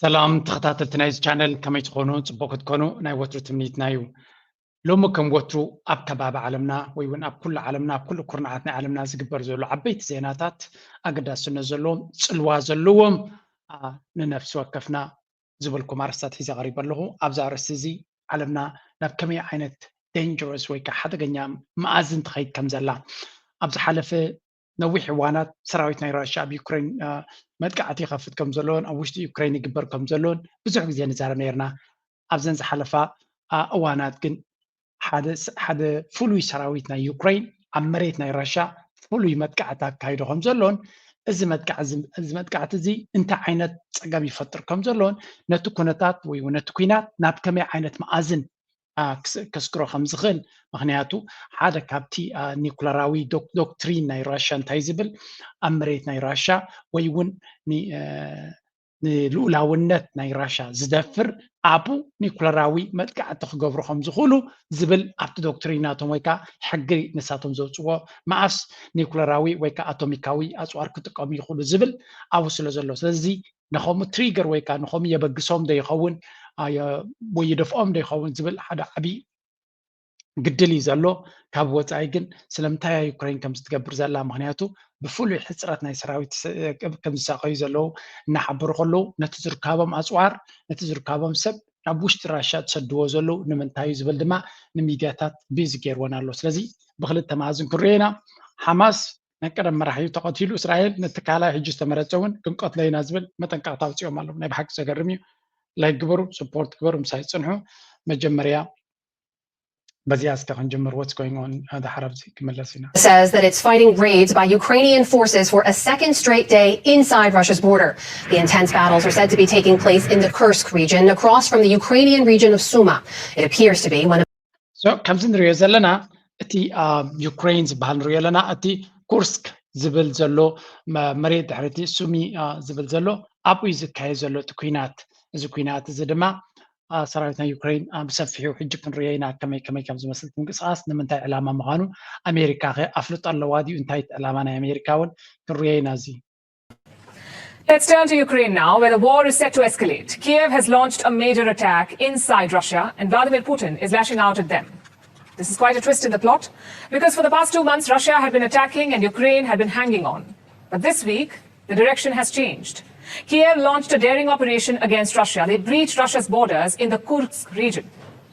ሰላም ተኸታተልቲ ናይዚ ቻነል፣ ከመይ ትኾኑ? ጽቡቕ ክትኮኑ ናይ ወትሩ ትምኒትና እዩ። ሎሚ ከም ወትሩ ኣብ ከባቢ ዓለምና ወይ እውን ኣብ ኩሉ ዓለምና፣ ኣብ ኩሉ ኩርናዓት ናይ ዓለምና ዝግበር ዘሎ ዓበይቲ ዜናታት፣ ኣገዳስነት ዘለዎም፣ ጽልዋ ዘለዎም፣ ኣ፣ ንነፍሲ ወከፍና ዝበልኩም ኣርእስታት ሒዘ ቀሪበ ኣለኹ። ኣብዚ ኣርእስቲ እዚ ዓለምና ናብ ከመይ ዓይነት ዴንጀረስ ወይ ከዓ ሓደገኛ መኣዝን ትኸይድ ከም ዘላ፣ ኣብ ዝሓለፈ ነዊሕ እዋናት ሰራዊት ናይ ራሽያ ኣብ ዩክሬን፣ አ፣ መጥቃዕቲ ይኸፍት ከም ዘሎን ኣብ ውሽጢ ዩክሬን ይግበር ከም ዘሎን ብዙሕ ግዜ ንዛረብ ነይርና። ኣብዘን ዝሓለፋ፣ አ፣ እዋናት ግን ሓደ ስ-፣ ሓደ ፍሉይ ሰራዊት ናይ ዩክሬን ኣብ መሬት ናይ ራሽያ ፍሉይ መጥቃዕቲ ኣካይዶ ከም ዘሎን፣ እዚ መጥቃዕ-፣ እዚ፣ እዚ መጥቃዕቲ እዚ እንታይ ዓይነት ጸገም ይፈጥር ከም ዘሎን፣ ነቲ ኩነታት ወይ እውን ነቲ ኲናት ናብ ከመይ ዓይነት መኣዝን፣ አ፣ ክስ-፣ ከስግሮ ከም ዝኽእል። ምኽንያቱ ሓደ ካብቲ፣ አ፣ ኒኩለራዊ ዶክ-፣ ዶክትሪን ናይ ራሽያ እንታይ ዝብል፣ ኣብ መሬት ናይ ራሽያ ወይ እውን ኒ-፣ አ፣ ንልኡላውነት ናይ ራሽያ ዝደፍር ኣቡ ኒኩለራዊ መጥቃዕቲ ክገብሩ ከም ዝኽእሉ ዝብል ኣብቲ ዶክትሪን ናቶም ወይ ከዓ ሕጊ ንሳቶም ዘውፅዎ፣ መኣስ ኒኩለራዊ ወይ ከዓ ኣቶሚካዊ ኣፅዋር ክጥቀሙ ይኽእሉ ዝብል ኣብኡ ስለ ዘሎ፣ ስለዚ ንኸምኡ ትሪገር ወይ ከዓ ንኸምኡ የበግሶም ዶ ይኸውን፣ አ፣ የ-፣ ወይ ይደፍኦም ዶ ይኸውን ዝብል ሓደ ዓብዪ ግድል እዩ ዘሎ። ካብ ወፃኢ ግን ስለምንታይ እያ ዩክሬን ከም ዝትገብር ዘላ? ምኽንያቱ ብፍሉይ ሕፅረት ናይ ሰራዊት ስ-፣ ከም ዝሳቐዩ ዘለዉ እናሓበሩ ከለዉ፣ ነቲ ዝርካቦም ኣፅዋር፣ ነቲ ዝርካቦም ሰብ ናብ ውሽጢ ራሻ ዝሰድዎ ዘለዉ ንምንታይ እዩ ዝብል ድማ ንሚድያታት ቢዚ ገይርወን ኣሎ። ስለዚ ብክልተ መኣዝን ክንሪኦ ኢና። ሓማስ ናይ ቀደም መራሒ እዩ ተቐቲሉ፣ እስራኤል ነቲ ካልኣይ ሕጂ ዝተመረፀ እውን ክንቀትሎ ኢና ዝብል መጠንቀቕታ ኣውፂኦም ኣለዉ። ናይ ብሓቂ ዘገርም እዩ። ላይክ ግበሩ፣ ሰፖርት ግበሩ፣ ምሳይ ፅንሑ። መጀመርያ በዚኣ እስከ ክንጅምር፣ what's going on፣ እ፣ ድሓር ኣብዚ ክመለስ ኢና። says that it's fighting raids by Ukrainian forces for a second straight day inside Russia's border. The intense battles are said to be taking place in the Kursk region, across from the Ukrainian region of Sumy. It appears to be one of So ከምዚ ንሪኦ ዘለና፣ እቲ፣ አ፣ ዩክሬን ዝበሃል ንሪኦ ኣለና፣ እቲ ኩርስክ ዝብል ዘሎ መ-፣ መሬት ድሕሪ እቲ ሱሚ፣ አ፣ ዝብል ዘሎ ኣብኡ እዩ ዝካየድ ዘሎ እቲ ኲናት። እዚ ኲናት እዚ ድማ፣ አ፣ ሰራዊት ናይ ዩክሬን፣ አ፣ ብሰፊሑ ሕጂ ክንሪኦ ኢና ከመይ ከመይ ከም ዝመስል ምንቅስቃስ፣ ንምንታይ ዕላማ ምዃኑ ኣሜሪካ ከ ኣፍልጦ ኣለዋ ድዩ? እንታይ እቲ ዕላማ ናይ ኣሜሪካ እውን ክንሪኦ ኢና። እዚ Let's turn to Ukraine now, where the war is set to escalate. Kiev has launched a major attack inside Russia, and Vladimir Putin is lashing out at them. This is quite a twist in the plot, because for the past two months, Russia had been attacking and Ukraine had been hanging on. But this week, the direction has changed. Kiev launched a daring operation against Russia. They breached Russia's borders in the Kursk region.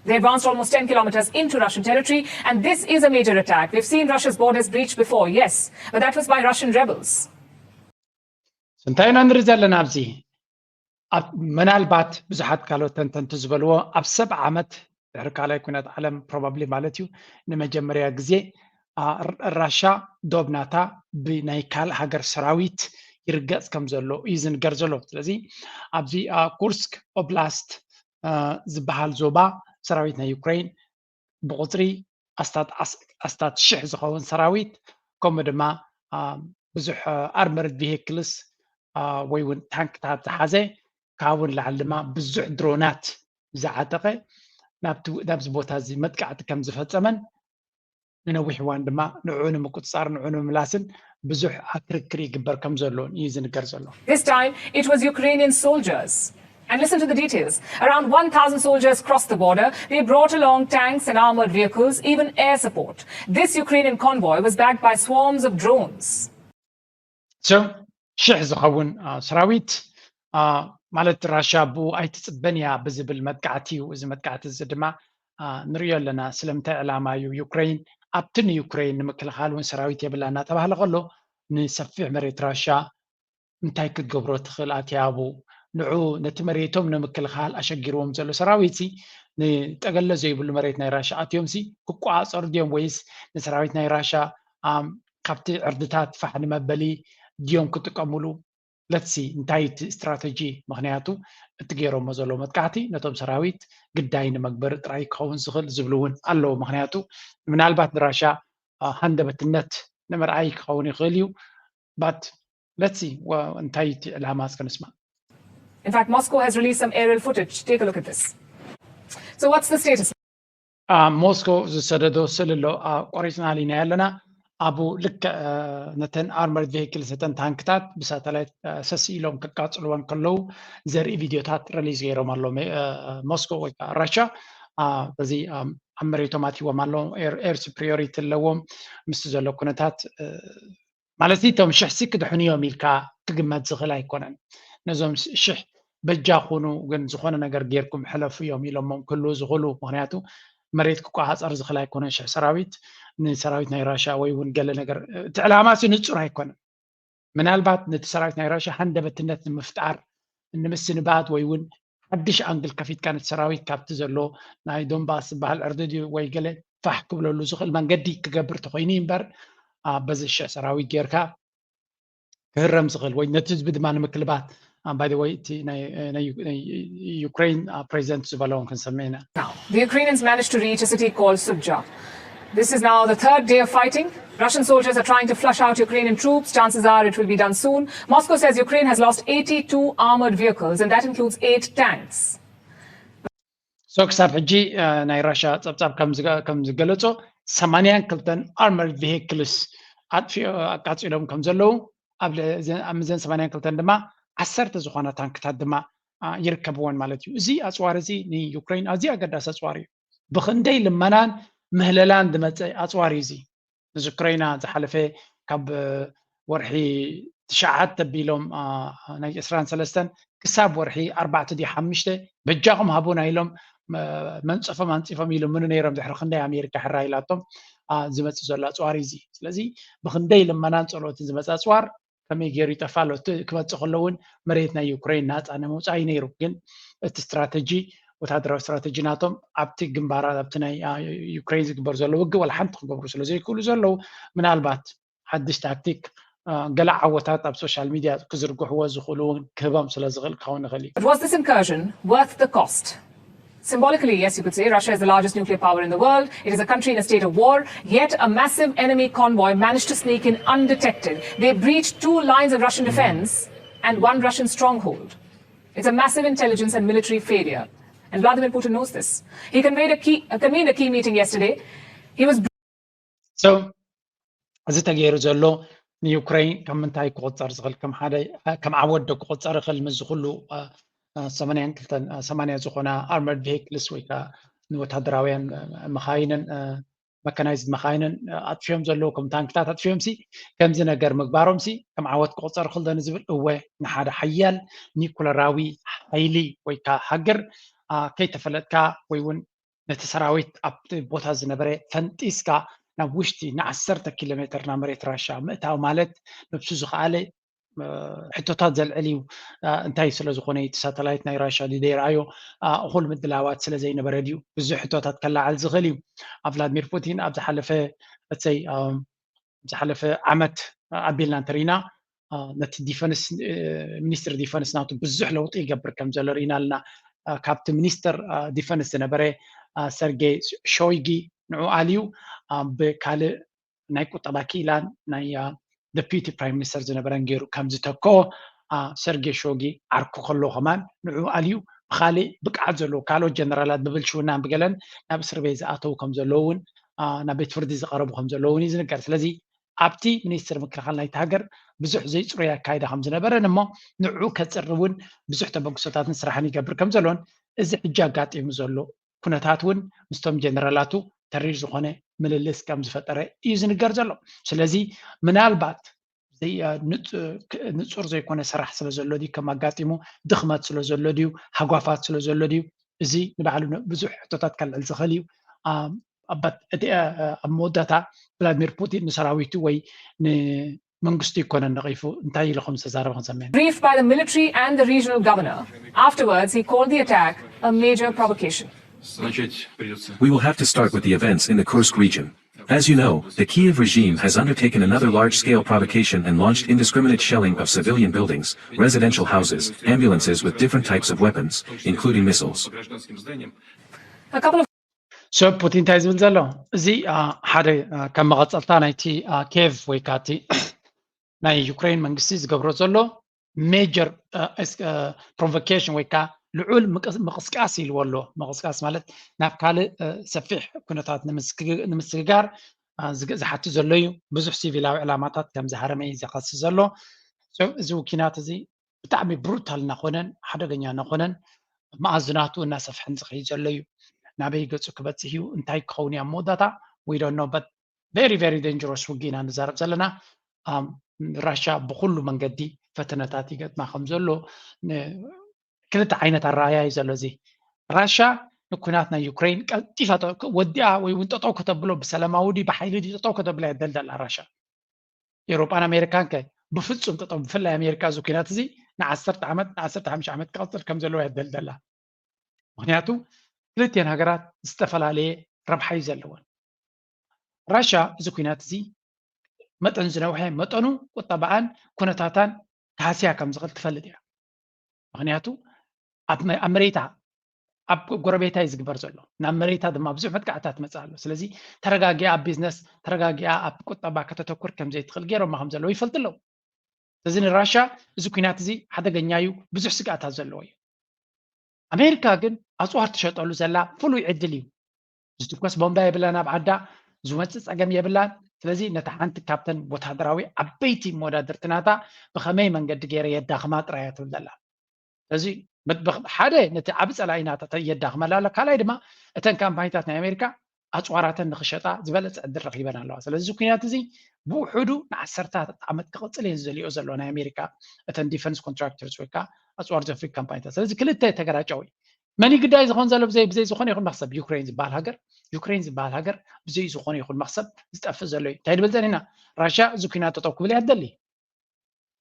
They advanced almost ten kilometers into Russian territory, and this is a major attack. We've seen Russia's borders breached before, yes, but that was by Russian rebels. እንታይ ኢና ንርኢ ዘለና ኣብዚ? ኣብ፣ ምናልባት ብዙሓት ካልኦት ተንተንቲ ዝበልዎ፣ ኣብ ሰብዓ ዓመት ድሕሪ ካልኣይ ኩናት ዓለም፣ ፕሮባብሊ ማለት እዩ፣ ንመጀመርያ ግዜ፣ አ፣ ር-፣ ራሻ ዶብ ናታ ብናይ ካልእ ሃገር ሰራዊት ይርገጽ ከም ዘሎ እዩ ዝንገር ዘሎ። ስለዚ ኣብዚ፣ አ፣ ኩርስክ ኦብላስት፣ አ፣ ዝበሃል ዞባ ሰራዊት ናይ ዩክሬን ብቁፅሪ ኣስታት ዓስ-፣ ኣስታት ሽሕ ዝኸውን ሰራዊት፣ ከምኡ ድማ፣ አ፣ ብዙሕ፣ አ፣ ኣርመርድ ቪሄክልስ፣ አ፣ ወይ እውን ታንክታት ዝሓዘ፣ ካብኡ ንላዕሊ ድማ ብዙሕ ድሮናት ዝዓጠቐ ናብቲ፣ ናብዚ ቦታ እዚ መጥቃዕቲ ከም ዝፈጸመን ንነዊሕ እዋን ድማ ንዕኡ ንምቁፅፃር፣ ንዕኡ ንምምላስን ብዙሕ ክርክር ይግበር ከም ዘሎን እዩ ዝንገር ዘሎ። This time, it was Ukrainian soldiers. And listen to the details. Around one thousand soldiers crossed the border. They brought along tanks and armored vehicles, even air support. This Ukrainian convoy was backed by swarms of drones. So ሽሕ ዝኸውን፣ አ፣ ሰራዊት፣ አ፣ ማለት ራሻ ብኡ ኣይትጽበን እያ ብዝብል መጥቃዕቲ እዩ። እዚ መጥቃዕቲ እዚ ድማ፣ አ፣ ንሪኦ ኣለና። ስለምንታይ ዕላማ እዩ? ዩክሬን ኣብቲ ንዩክሬን ንምክልኻል እውን ሰራዊት የብላ እናተባህለ ከሎ፣ ንሰፊሕ መሬት ራሻ እንታይ ክትገብሮ ትኽእል ኣትያ ኣብኡ? ንዑ ነቲ መሬቶም ንምክልኻል ኣሸጊርዎም ዘሎ ሰራዊት ሲ፣ ንጠገለ ዘይብሉ መሬት ናይ ራሻ ኣትዮም ሲ ክቆጻጸሩ ድዮም ወይስ ንሰራዊት ናይ ራሻ፣ ኣም፣ ካብቲ ዕርድታት ፋሕ ንመበሊ ድዮም ክጥቀምሉ? ለትሲ እንታይ እቲ ስትራተጂ? ምኽንያቱ እቲ ገይሮሞ ዘለዉ መጥቃዕቲ ነቶም ሰራዊት ግዳይ ንመግበሪ ጥራይ ክኸውን ዝኽእል ዝብሉ እውን ኣለዉ። ምኽንያቱ ምናልባት ንራሻ፣ አ፣ ሃንደበትነት ንምርኣይ ክኸውን ይኽእል እዩ። But let's see፣ ወ-፣ እንታይ እቲ ዕላማ እስከ ንስማዕ። In fact, Moscow has released some aerial footage. Take a look at this. So, what's the status? አ፣ ሞስኮ ዝሰደዶ ስእሊ ኣሎ። አ፣ ቆሪፅና ሊና ኣለና። ኣብኡ ልክዕ ነተን ኣርመርድ ቪሂክልስ፣ ነተን ታንክታት ብሳተላይት ሰስኢሎም ከቃፅልወን ከለዉ ዘርኢ ቪድዮታት ረሊዝ ገይሮም ኣሎ ሞስኮ ወይ ከዓ ራሻ። በዚ ኣብ መሬቶም ኣትይዎም ኣለዉ። ኤር ሱፕሪዮሪቲ ኣለዎም። ምስቲ ዘሎ ኩነታት ማለት እቶም ሽሕሲ ክድሕኑ እዮም ኢልካ ክግመት ዝኽእል ኣይኮነን። ነዞም ሽሕ በጃ ኩኑ ግን ዝኾነ ነገር ጌርኩም ሕለፉ እዮም ኢሎሞም ክህልዉ ዝኽእሉ። ምኽንያቱ መሬት ክቆፃፀር ዝኽእል ኣይኮነን ሽሕ ሰራዊት። ንሰራዊት ናይ ራሻ ወይ እውን ገለ ነገር እቲ ዕላማ ሲ ንፁር ኣይኮነን። ምናልባት ነቲ ሰራዊት ናይ ራሻ ሃንደበትነት ንምፍጣር ንምስንባት ወይ እውን ሓድሽ ኣንግል ከፊትካ ነቲ ሰራዊት ካብቲ ዘሎ ናይ ዶንባስ ዝበሃል ዕርዲ ድዩ ወይ ገለ ፋሕ ክብለሉ ዝኽእል መንገዲ ክገብር ተኮይኑ እምበር በዚ ሽሕ ሰራዊት ጌርካ ክህረም ዝኽእል ወይ ነቲ ህዝቢ ድማ ንምክልባት by the way እቲ ናይ ዩክሬን ፕሬዚደንት ዝበለውን ክንሰምዕ ኢና። The Ukrainians managed to reach a city called Sudzha. This is now the third day of fighting. Russian soldiers are trying to flush out Ukrainian troops. Chances are it will be done soon. Moscow says Ukraine has lost eighty-two armored vehicles, and that includes eight tanks. So ክሳብ ሕጂ ናይ ራሻ ፀብፃብ ከም ዝገለፆ ሰማንያን ክልተን ኣርመርድ ቪሂክልስ ኣጥፊኦ ኣቃፂሎም ከም ዘለዉ ኣብ ምዘን ሰማንያን ክልተን ድማ ዓሰርተ ዝኾና ታንክታት ድማ ይርከብዎን ማለት እዩ። እዚ ኣፅዋር እዚ ንዩክሬን ኣዝዩ ኣገዳሲ ኣፅዋር እዩ። ብክንደይ ልመናን ምህለላን ዝመፀ ኣፅዋር እዩ እዚ። ንዩክሬና ዝሓለፈ ካብ ወርሒ ትሽዓተ ኣቢሎም ናይ ዕስራን ሰለስተን ክሳብ ወርሒ ኣርባዕተ ድዩ ሓሙሽተ በጃኹም ሃቡና ኢሎም መንፀፎም ኣንፂፎም ይልምኑ ነይሮም። ድሕሪ ክንደይ ኣሜሪካ ሕራ ኢላቶም ዝመፅእ ዘሎ ኣፅዋር እዩ እዚ። ስለዚ ብክንደይ ልመናን ፀሎትን ዝመፅእ ኣፅዋር ከመይ ገይሩ ይጠፋ ኣሎ? እቲ ክመፅእ ከሎ እውን መሬት ናይ ዩክሬን ናፃ ንምውፃእ እዩ ነይሩ። ግን እቲ ስትራተጂ ወታደራዊ ስትራተጂ ናቶም ኣብቲ ግንባራት ኣብቲ ናይ ዩክሬን ዝግበር ዘሎ ውግእ ዋላ ሓንቲ ክገብሩ ስለ ዘይክእሉ ዘለዉ ምናልባት ሓድሽ ታክቲክ ገለ ዓወታት ኣብ ሶሻል ሚድያ ክዝርግሕዎ ዝኽእሉ እውን ክህቦም ስለ ዝኽእል ክኸውን ይኽእል እዩ። Was this incursion worth the cost? Symbolically, yes, you could say Russia is the largest nuclear power in the world. It is a country in a state of war. Yet a massive enemy convoy managed to sneak in undetected. They breached two lines of Russian defense and one Russian stronghold. It's a massive intelligence and military failure. And Vladimir Putin knows this. He conveyed a key, uh, convened a key meeting yesterday. He was So እዚ ተገይሩ ዘሎ ንዩክሬን ካብ ምንታይ ክቆፀር ዝኽእል ከም ሓደ ከም ዓወት ዶ ክቆፀር ይኽእል? ምስዚ ኩሉ ሰማንያን ክልተን ሰማንያ ዝኾና ኣርመርድ ቪሂክልስ ወይ ከዓ ንወታደራውያን መኻይንን መካናይዝድ መኻይንን ኣጥፊኦም ዘለዉ ከም ታንክታት ኣጥፊኦም ሲ ከምዚ ነገር ምግባሮም ሲ ከም ዓወት ክቆፀር ይኽእል ዶ ንዝብል እወ፣ ንሓደ ሓያል ኒኩለራዊ ሓይሊ ወይ ከዓ ሃገር ከይተፈለጥካ ወይ እውን ነቲ ሰራዊት ኣብቲ ቦታ ዝነበረ ፈንጢስካ ናብ ውሽጢ ንዓሰርተ ኪሎ ሜትር ናብ መሬት ራሻ ምእታው ማለት ነብሱ ዝኸኣለ ሕቶታት ዘልዕል እዩ። እንታይ ስለ ዝኾነ እቲ ሳተላይት ናይ ራሻ ድዩ ዘይረኣዮ እኹል ምድላዋት ስለ ዘይነበረ ድዩ ብዙሕ ሕቶታት ከለዓዕል ዝኽእል እዩ። ኣብ ቭላድሚር ፑቲን ኣብ ዝሓለፈ let's say ዝሓለፈ ዓመት ኣቢልና እንተሪና ነቲ ዲፈንስ ሚኒስትር ዲፈንስ ናቱ ብዙሕ ለውጢ ይገብር ከም ዘሎ ርኢና ኣለና። ካብቲ ሚኒስትር ዲፈንስ ዝነበረ ሰርጌ ሾይጊ ንዑ ኣልዩ ብካልእ ናይ ቁጠባ ክኢላን ናይ ደፒቲ ፕራይም ሚኒስተር ዝነበረን ገይሩ ከም ዝተክኦ ሰርጌ ሾጊ ዓርኩ ከሎ ከማን ንዑ ኣልዩ ብካልእ ብቅዓት ዘለዎ ካልኦት ጀነራላት ብብልሽውናን ብገለን ናብ እስር ቤት ዝኣተዉ ከም ዘለዉ እውን ናብ ቤት ፍርዲ ዝቀረቡ ከም ዘለዉ እውን እዩ ዝንገር። ስለዚ ኣብቲ ሚኒስትር ምክልኻል ናይቲ ሃገር ብዙሕ ዘይፅሩይ ኣካይዳ ከም ዝነበረን እሞ ንዑ ከፅሪ እውን ብዙሕ ተበግሶታትን ስራሕን ይገብር ከም ዘሎን እዚ ሕጂ ኣጋጢሙ ዘሎ ኩነታት እውን ምስቶም ጀነራላቱ ተሪር ዝኾነ ምልልስ ከም ዝፈጠረ እዩ ዝንገር ዘሎ። ስለዚ ምናልባት ንፁር ዘይኮነ ስራሕ ስለ ዘሎ ድዩ ከም ኣጋጢሙ ድኽመት ስለ ዘሎ ድዩ ሃጓፋት ስለ ዘሎ ድዩ እዚ ንባዕሉ ብዙሕ ሕቶታት ከልዕል ዝኽእል እዩ። ኣብ መወዳእታ ቭላድሚር ፑቲን ንሰራዊቱ ወይ ንመንግስቱ ይኮነን ነቒፉ እንታይ ኢሉ ከም ዝተዛረበ ክንሰምዕ። Briefed by the military and the regional governor. Afterwards, he called the attack a major provocation. We will have to start with the events in the Kursk region. As you know, the Kiev regime has undertaken another large-scale provocation and launched indiscriminate shelling of civilian buildings, residential houses, ambulances with different types of weapons, including missiles. A couple of So ፑቲን እንታይ ዝብል ዘሎ እዚ ሓደ ከም መቐፀልታ ናይቲ ኬቭ ወይ ከዓ ናይ ዩክሬን መንግስቲ ዝገብሮ ዘሎ ሜጀር ፕሮቮኬሽን ወይ ከዓ ልዑል ምቅስቃስ ኢልዎ ኣሎ። ምቅስቃስ ማለት ናብ ካልእ ሰፊሕ ኩነታት ንምስግጋር ዝሓቱ ዘሎ እዩ። ብዙሕ ሲቪላዊ ዕላማታት ከም ዝሃረመ እዩ ዝኸስስ ዘሎ። እዚ ኩናት እዚ ብጣዕሚ ብሩታል እናኾነን ሓደገኛ እናኾነን መኣዝናቱ እናሰፍሐን ዝኸይድ ዘሎ እዩ። ናበይ ገፁ ክበፅሕ እዩ፣ እንታይ ክኸውን እዩ ኣብ መወዳእታ? We don't know, but very very dangerous ውግእ ኢና ንዛረብ ዘለና። ራሻ ብኩሉ መንገዲ ፈተነታት ይገጥማ ከም ዘሎ ክልተ ዓይነት ኣረኣያ እዩ ዘሎ። እዚ ራሻ ንኩናት ናይ ዩክሬን ቀልጢፋ ወዲኣ ወይ እውን ጠጠው ከተብሎ ብሰላማዊ ድዩ ብሓይሊ ድዩ ጠጠው ከተብላ እያ ትደልደላ ራሻ። ኤውሮጳን ኣሜሪካን ከ ብፍጹም ጠጠው፣ ብፍላይ ኣሜሪካ እዚ ኩናት እዚ ንዓሰርተ ዓመት ንዓሰርተ ሓሙሽተ ዓመት ክቐጽል ከም ዘለዎ እያ ትደልደላ። ምክንያቱ ክልቲኤን ሃገራት ዝተፈላለየ ረብሓ እዩ ዘለወን። ራሻ እዚ ኩናት እዚ መጠን ዝነውሐ መጠኑ ቁጠባኣን ኩነታታን ክሃስያ ከም ዝኽእል ትፈልጥ እያ። ምክንያቱ ኣብ መ- ኣብ መሬታ ኣብ ጎረቤታ እዩ ዝግበር ዘሎ። ናብ መሬታ ድማ ብዙሕ መጥቃዕታት ትመፅእ ኣሎ። ስለዚ ተረጋጊኣ ኣብ ቢዝነስ ተረጋጊኣ ኣብ ቁጠባ ከተተኩር ከም ዘይትኽእል ገይሮማ ከም ዘለዉ ይፈልጡ ኣለዉ። ስለዚ ንራሻ እዚ ኩናት እዚ ሓደገኛ እዩ፣ ብዙሕ ስግኣታት ዘለዎ እዩ። ኣሜሪካ ግን ኣፅዋር ትሸጠሉ ዘላ ፍሉይ ዕድል እዩ። ዝትኮስ ቦምባ የብላን ኣብ ዓዳ፣ ዝመፅእ ፀገም የብላን። ስለዚ ነታ ሓንቲ ካብተን ወታደራዊ ዓበይቲ መወዳድርቲ ናታ ብኸመይ መንገዲ ገይረ የዳኽማ ጥራይ እያ ትብል ዘላ። ስለዚ ሓደ ነቲ ዓቢ ፀላኢ ናታ የዳኽመላ ኣሎ፣ ካልኣይ ድማ እተን ካምፓኒታት ናይ ኣሜሪካ ኣፅዋራተን ንኽሸጣ ዝበለፀ ዕድል ረኺበን ኣለዋ። ስለዚ እዚ ኩናት እዚ ብውሑዱ ንዓሰርታት ዓመት ክቕፅል እየን ዝደልዮ ዘለዋ ናይ ኣሜሪካ እተን ዲፈንስ ኮንትራክተርስ ወይ ከዓ ኣፅዋር ዘፍሪ ካምፓኒታት። ስለዚ ክልተ ተገራጫዊ መን ግዳይ ዝኾን ዘሎ ብዘይ ብዘይ ዝኾነ ይኹን መክሰብ ዩክሬን ዝበሃል ሃገር ዩክሬን ዝበሃል ሃገር ብዘይ ዝኾነ ይኹን መክሰብ ዝጠፍእ ዘሎ እዩ። እንታይ ድብል ጸኒና ራሽያ እዚ ኩናት ጠጠው ክብል እያ ትደሊ።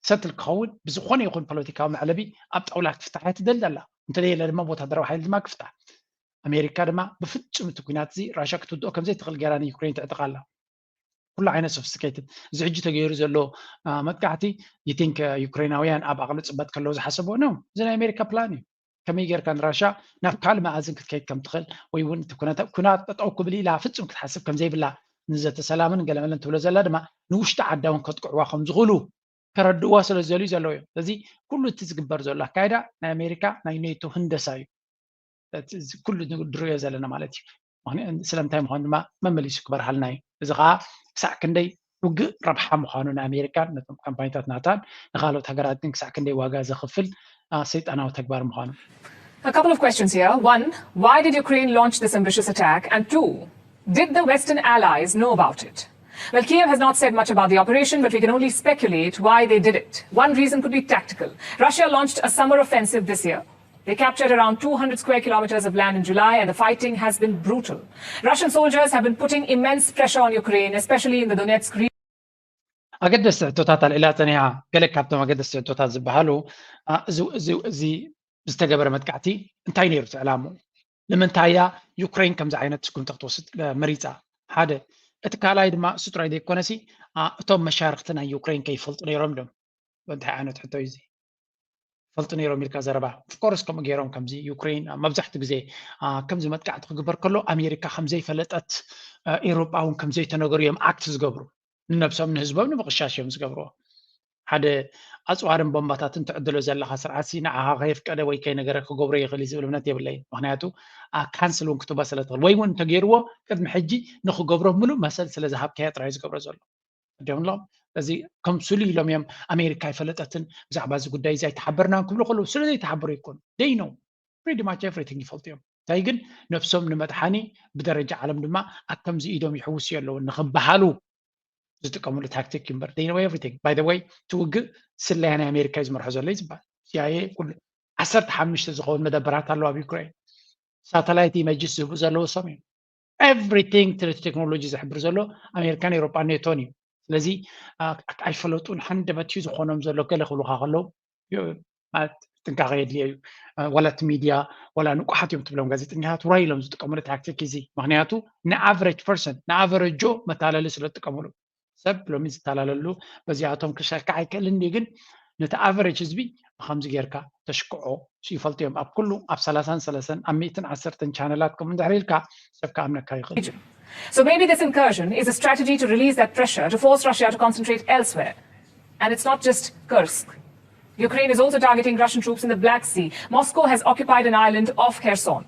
ሰትል ክኸውን ብዝኾነ ይኹን ፖለቲካዊ መዕለቢ ኣብ ጣውላ ክፍታሕ እያ ትደሊ ዘላ። እንተደየለ ድማ ወታደራዊ ሓይሊ ድማ ክፍታሕ። ኣሜሪካ ድማ ብፍጹም እቲ ኩናት እዚ ራሽያ ክትውድኦ ከምዘይ ትኽእል ገይራ ንዩክሬን ትዕጥቕ ኣላ። ኩሉ ዓይነት ሶፊስቲኬትድ እዚ ሕጂ ተገይሩ ዘሎ መጥቃዕቲ you think ዩክሬናውያን ኣብ ኣቕሊ ፅበት ከለዉ ዝሓሰብዎ ነው። እዚ ናይ ኣሜሪካ ፕላን እዩ። ከመይ ጌርካ ንራሻ ናብ ካልእ መኣዝን ክትከይድ ከም ትኽእል ወይ እውን እቲ ኩናት ጠጠው ክብል ኢላ ፍጹም ክትሓስብ ከም ዘይብላ ንዘተ ሰላምን ገለመለን ትብሎ ዘላ ድማ ንውሽጢ ዓዳ እውን ከጥቅዕዋ ከም ዝኽእሉ ከረድእዋ ስለ ዝደልዩ ዘለዉ እዮም። ስለዚ ኩሉ እቲ ዝግበር ዘሎ ኣካይዳ ናይ ኣሜሪካ ናይ ኔቶ ህንደሳ እዩ። ኩሉ ንሪኦ ዘለና ማለት እዩ። ስለምንታይ ምዃኑ ድማ መመሊሱ ክበርሃልና እዩ። እዚ ከዓ ክሳዕ ክንደይ ውግእ ረብሓ ምዃኑ ንኣሜሪካን ነቶም ካምፓኒታት ናታን ንካልኦት ሃገራት ግን ክሳዕ ክንደይ ዋጋ ዘኽፍል ሰይጣናዊ ተግባር ምዃኑ። A couple of questions here. One, why did Ukraine launch this ambitious attack? And two, did the Western allies know about it? Well, Kiev has not said much about the operation, but we can only speculate why they did it. One reason could be tactical. Russia launched a summer offensive this year. They captured around two hundred square kilometers of land in July, and the fighting has been brutal. Russian soldiers have been putting immense pressure on Ukraine, especially in the Donetsk region. ኣገደስቲ ሕቶታት ኣልዒላ ጸኒሓ። ገለ ካብቶም ኣገደስቲ ሕቶታት ዝበሃሉ እዚ ዝተገበረ መጥቃዕቲ እንታይ ነይሩ እቲ ዕላምኡ? ንምንታይ እያ ዩክሬን ከምዚ ዓይነት ስጉምቲ ክትወስድ መሪፃ? ሓደ እቲ ካልኣይ ድማ እሱ ጥራይ ዘይኮነሲ እቶም መሻርክቲ ናይ ዩክሬን ከይፈልጡ ነይሮም ዶም እንታይ ዓይነት ሕቶ እዩ እዚ? ፈልጡ ነይሮም ኢልካ ዘረባ ፍቆርስ ከምኡ ገይሮም ከምዚ ዩክሬን መብዛሕትኡ ግዜ ከምዚ መጥቃዕቲ ክግበር ከሎ ኣሜሪካ ከምዘይፈለጠት ኤሮጳ እውን ከምዘይተነገሩ እዮም ኣክት ዝገብሩ። ንነብሶም ንህዝቦም ንምቕሻሽ እዮም ዝገብርዎ። ሓደ ኣፅዋርን ቦምባታትን ትዕድሎ ዘለካ ስርዓት ሲ ንዓኻ ከየፍቀደ ወይ ከይነገረ ክገብሮ ይኽእል እዩ ዝብል እምነት የብለይ። ምክንያቱ ካንስል እውን ክትባ ስለ ትኽእል ወይ እውን እንተገይርዎ ቅድሚ ሕጂ ንክገብሮ ምሉእ መሰል ስለ ዝሃብካዮ ጥራይ ዝገብሮ ዘሎ። እዲኦም ኣለዎም እዚ ከም ስሉ ኢሎም እዮም ኣሜሪካ ኣይፈለጠትን ብዛዕባ እዚ ጉዳይ እዚ ኣይተሓበርናን ክብሉ ከለዉ ስለ ዘይተሓበሩ ይኮኑ ደይኖ pretty much everything ይፈልጡ እዮም። እንታይ ግን ነብሶም ንመድሓኒ ብደረጃ ዓለም ድማ ኣብ ከምዚ ኢዶም ይሕውሱ ኣለውን ንክበሃሉ ዝጥቀምሉ ታክቲክ እዩ እምበር they know everything። By the way እቲ ውግእ ስለያ ናይ ኣሜሪካ እዩ ዝመርሖ ዘሎ እዩ ዝበሃል። ሲኣይኤ ኩሉ ዓሰርተ ሓሙሽተ ዝኸውን መደበራት ኣለዋ ኣብ ዩክሬን። ሳተላይት ኢመጅስ ዝህቡ ዘለዉ እሶም እዮም። Everything ትሪ ቴክኖሎጂ ዝሕብር ዘሎ ኣሜሪካን ኤሮጳን ኔቶን እዩ። ስለዚ ኣይፈለጡን ሓንደበት እዩ ዝኾኖም ዘሎ ገለ ክብሉካ ከለዉ ጥንቃቐ የድልዮ እዩ። ዋላ እቲ ሚድያ ዋላ ንቁሓት እዮም ትብሎም ጋዜጠኛታት ውራይ ኢሎም ዝጥቀምሉ ታክቲክ እዚ። ምክንያቱ ንኣቨሬጅ ፐርሰን ንኣቨረጆ መታለሊ ስለ ዝጥቀምሉ ሰብ ሎሚ ዝታላለሉ በዚኣቶም ክሸካ ኣይክእልን እዩ። ግን ነቲ ኣቨሬጅ ህዝቢ ብከምዚ ጌርካ ተሽክዖ ይፈልጡ እዮም። ኣብ ኩሉ ኣብ ሰላሳን ሰለሰን ኣብ ሚእትን ዓሰርተን ቻነላት ከምኡ እንድሕር ኢልካ ሰብ ክኣምነካ ይኽእል። So maybe this incursion is a strategy to release that pressure to force Russia to concentrate elsewhere. And it's not just Kursk. Ukraine is also targeting Russian troops in the Black Sea. Moscow has occupied an island off Kherson.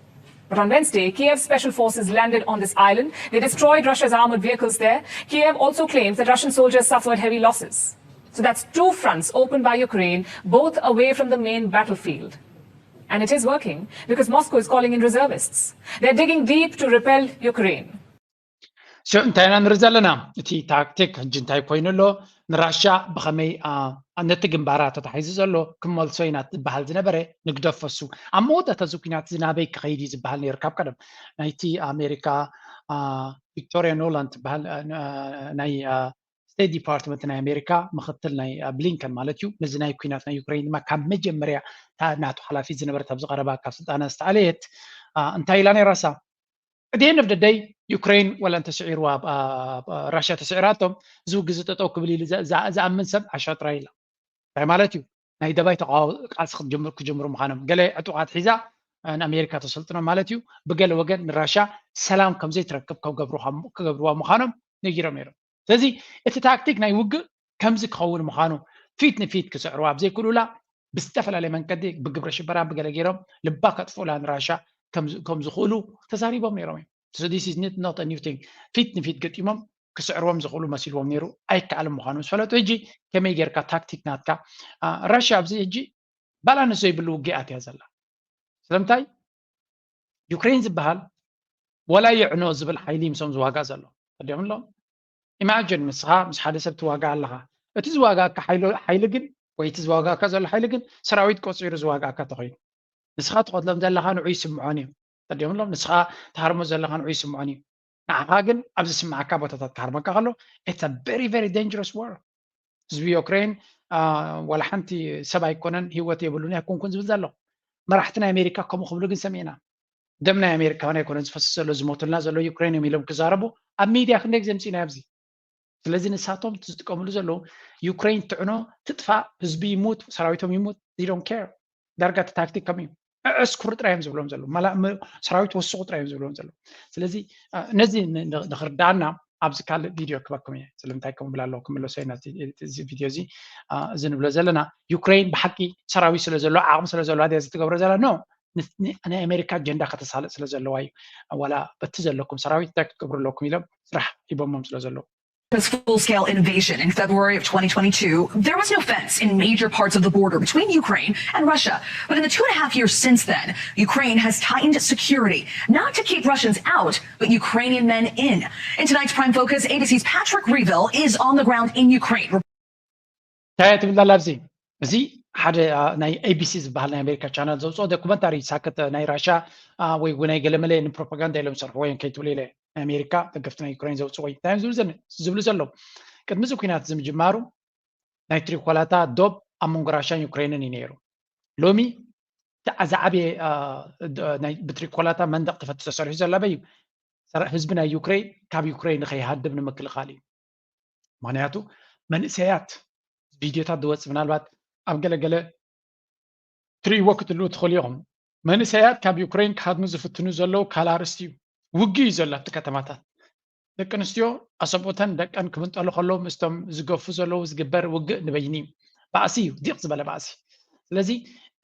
But on Wednesday, Kiev's special forces landed on this island. They destroyed Russia's armored vehicles there. Kiev also claims that Russian soldiers suffered heavy losses. So that's two fronts opened by Ukraine, both away from the main battlefield. And it is working because Moscow is calling in reservists. They're digging deep to repel Ukraine. ሶ እንታይ ኢና ንርኢ ዘለና? እቲ ታክቲክ ሕጂ እንታይ ኮይኑ ኣሎ? ንራሻ ብኸመይ ነቲ ግንባራ ተታሒዙ ዘሎ ክመልሶ ኢና ዝበሃል ዝነበረ ንግደፎ እሱ ኣብ መወዳእታ እዚ ኩናት እዚ ናበይ ክኸይድ እዩ ዝበሃል ነይሩ ካብ ቀደም። ናይቲ ኣሜሪካ ቪክቶሪያ ኖላንድ ትበሃል ናይ ስቴት ዲፓርትመንት ናይ ኣሜሪካ ምክትል ናይ ብሊንከን ማለት እዩ፣ ነዚ ናይ ኩናት ናይ ዩክሬን ድማ ካብ መጀመርያ ናቱ ሓላፊት ዝነበረት ኣብዚ ቀረባ ካብ ስልጣና ዝተኣለየት እንታይ ኢላ ነይራሳ? At the end of the day ዩክሬን ወላ እንተስዒርዋ ራሽያ ተስዒራቶም እዚ ውግእ እዚ ጠጠው ክብል ኢሉ ዝኣምን ሰብ ዓሻ ጥራይ ኢላ። እንታይ ማለት እዩ? ናይ ደባይ ተቃዋ ቃልሲ ክጀምሩ ምዃኖም ገለ ዕጡቃት ሒዛ ንኣሜሪካ ተሰልጥኖም ማለት እዩ። ብገለ ወገን ንራሽያ ሰላም ከምዘይትረክብ ክገብርዋ ምዃኖም ነጊሮም ነይሮም። ስለዚ እቲ ታክቲክ ናይ ውግእ ከምዚ ክኸውን ምዃኑ ፊት ንፊት ክስዕርዋ ኣብ ዘይክእሉላ ብዝተፈላለየ መንገዲ ብግብረ ሽበራ ብገለ ገይሮም ልባ ከጥፍኡላ ንራሻ ከም ዝኽእሉ ተዛሪቦም ነይሮም እዮም። So this is not a new thing። ፊት ንፊት ገጢሞም ክስዕርዎም ዝኽእሉ መሲልዎም ነይሩ ኣይከኣልን ምዃኑ ምስ ፈለጡ ሕጂ ከመይ ጌርካ ታክቲክ ናትካ ራሽያ ኣብዚ ሕጂ ባላንስ ዘይብሉ ውግኣት እያ ዘላ። ስለምንታይ ዩክሬን ዝበሃል ወላ ይዕኖ ዝብል ሓይሊ ምሶም ዝዋጋእ ዘሎ ተዲኦም ኣሎ። ኢማጅን ንስኻ ምስ ሓደ ሰብ ትዋጋእ ኣለኻ፣ እቲ ዝዋጋእካ ሓይሊ ግን ወይ እቲ ዝዋጋእካ ዘሎ ሓይሊ ግን ሰራዊት ቆፂሩ ዝዋጋእካ ተኾይኑ ንስኻ ትቐትሎም ዘለኻ ንዑ ይስምዖን እዩ። ተዲኦም ኣሎ ንስኻ ትሃርሞ ዘለኻ ንዑ ይስምዖን እዩ። ንዓኻ ግን ኣብ ዝስምዓካ ቦታታት ክሃርመካ ከሎ it's a very very dangerous war። ህዝቢ ዩክሬን ዋላ ሓንቲ ሰብ ኣይኮነን ህይወት የብሉን ኣይኮንኩን ዝብል ዘሎ። መራሕቲ ናይ ኣሜሪካ ከምኡ ክብሉ ግን ሰሚዕና። ደም ናይ ኣሜሪካውያን ኣይኮነን ዝፈስስ ዘሎ ዝሞቱልና ዘሎ ዩክሬን እዮም ኢሎም ክዛረቡ ኣብ ሚድያ ክንደይ ግዜ ምፅእና ኣብዚ። ስለዚ ንሳቶም ዝጥቀምሉ ዘለዉ ዩክሬን ትዕኖ ትጥፋእ ህዝቢ ይሙት ሰራዊቶም ይሙት they don't care። ዳርጋ እቲ ታክቲክ ከም እዩ ዕስኩሩ ጥራይ እዮም ዝብሎም ዘለዉ ሰራዊት ወስኹ ጥራይ እዮም ዝብሎም ዘለዉ። ስለዚ ነዚ ንክርዳኣና ኣብዚ ካልእ ቪድዮ ክበኩም እየ። ስለምንታይ ከም ብላ ኣለዎ ክምለሶ ኢና እዚ ቪድዮ እዚ እዚ ንብሎ ዘለና ዩክሬን ብሓቂ ሰራዊት ስለ ዘሎ ዓቕሚ ስለ ዘለዋ ድያ ዝትገብሮ ዘላ ኖ ናይ ኣሜሪካ ኣጀንዳ ከተሳልጥ ስለ ዘለዋ እዩ። ዋላ በቲ ዘለኩም ሰራዊት እንታይ ክትገብሩ ኣለኩም ኢሎም ስራሕ ሂቦሞም ስለ ዘለዉ This full scale invasion in February of twenty twenty-two, there was no fence in major parts of the border between Ukraine and Russia. But in the two and a half years since then, Ukraine has tightened security, not to keep Russians out, but Ukrainian men in. In tonight's Prime Focus, A B C's Patrick Reevell is on the ground in Ukraine. እንታይ ትብል ኣላ ኣብዚ? እዚ ሓደ ናይ ኤቢሲ ዝበሃል ናይ ኣሜሪካ ቻናል ዘውፅኦ ዶኩመንታሪ ሳክት ናይ ራሻ ወይ ናይ ገለመለ ንፕሮፓጋንዳ ኢሎም ዝሰርሕዎ እዮም ከይትብሉ ኢለ ናይ ኣሜሪካ ደገፍቲ ናይ ዩክሬን ዘውፅኦ እንታይ እዮም ዝብሉ ዘለዉ? ቅድሚ እዚ ኩናት እዚ ምጅማሩ ናይ ትሪኮላታ ዶብ ኣብ መንጎ ራሻን ዩክሬንን እዩ ነይሩ። ሎሚ ዝዓበየ ብትሪኮላታ መንደቅ ተፈቲ ተሰሪሑ ዘሎ ኣበይ እዩ? ህዝቢ ናይ ዩክሬን ካብ ዩክሬን ንከይሃድም ንምክልኻል እዩ። ምክንያቱ መንእሰያት ቪድዮታት ዝወፅ ምናልባት ኣብ ገለገለ ትርእይዎ ክትልዉ ትኽእሉ ኢኹም። መንእሰያት ካብ ዩክሬን ክሃድሙ ዝፍትኑ ዘለዉ ካልእ ኣርእስቲ እዩ። ውግእ እዩ ዘሎ ኣብቲ ከተማታት። ደቂ ኣንስትዮ ኣሰብኡተን ደቀን ክምንጠሉ ከለዉ ምስቶም ዝገፉ ዘለዉ ዝግበር ውግእ ንበይኒ እዩ። ባእሲ እዩ፣ ዲቕ ዝበለ ባእሲ። ስለዚ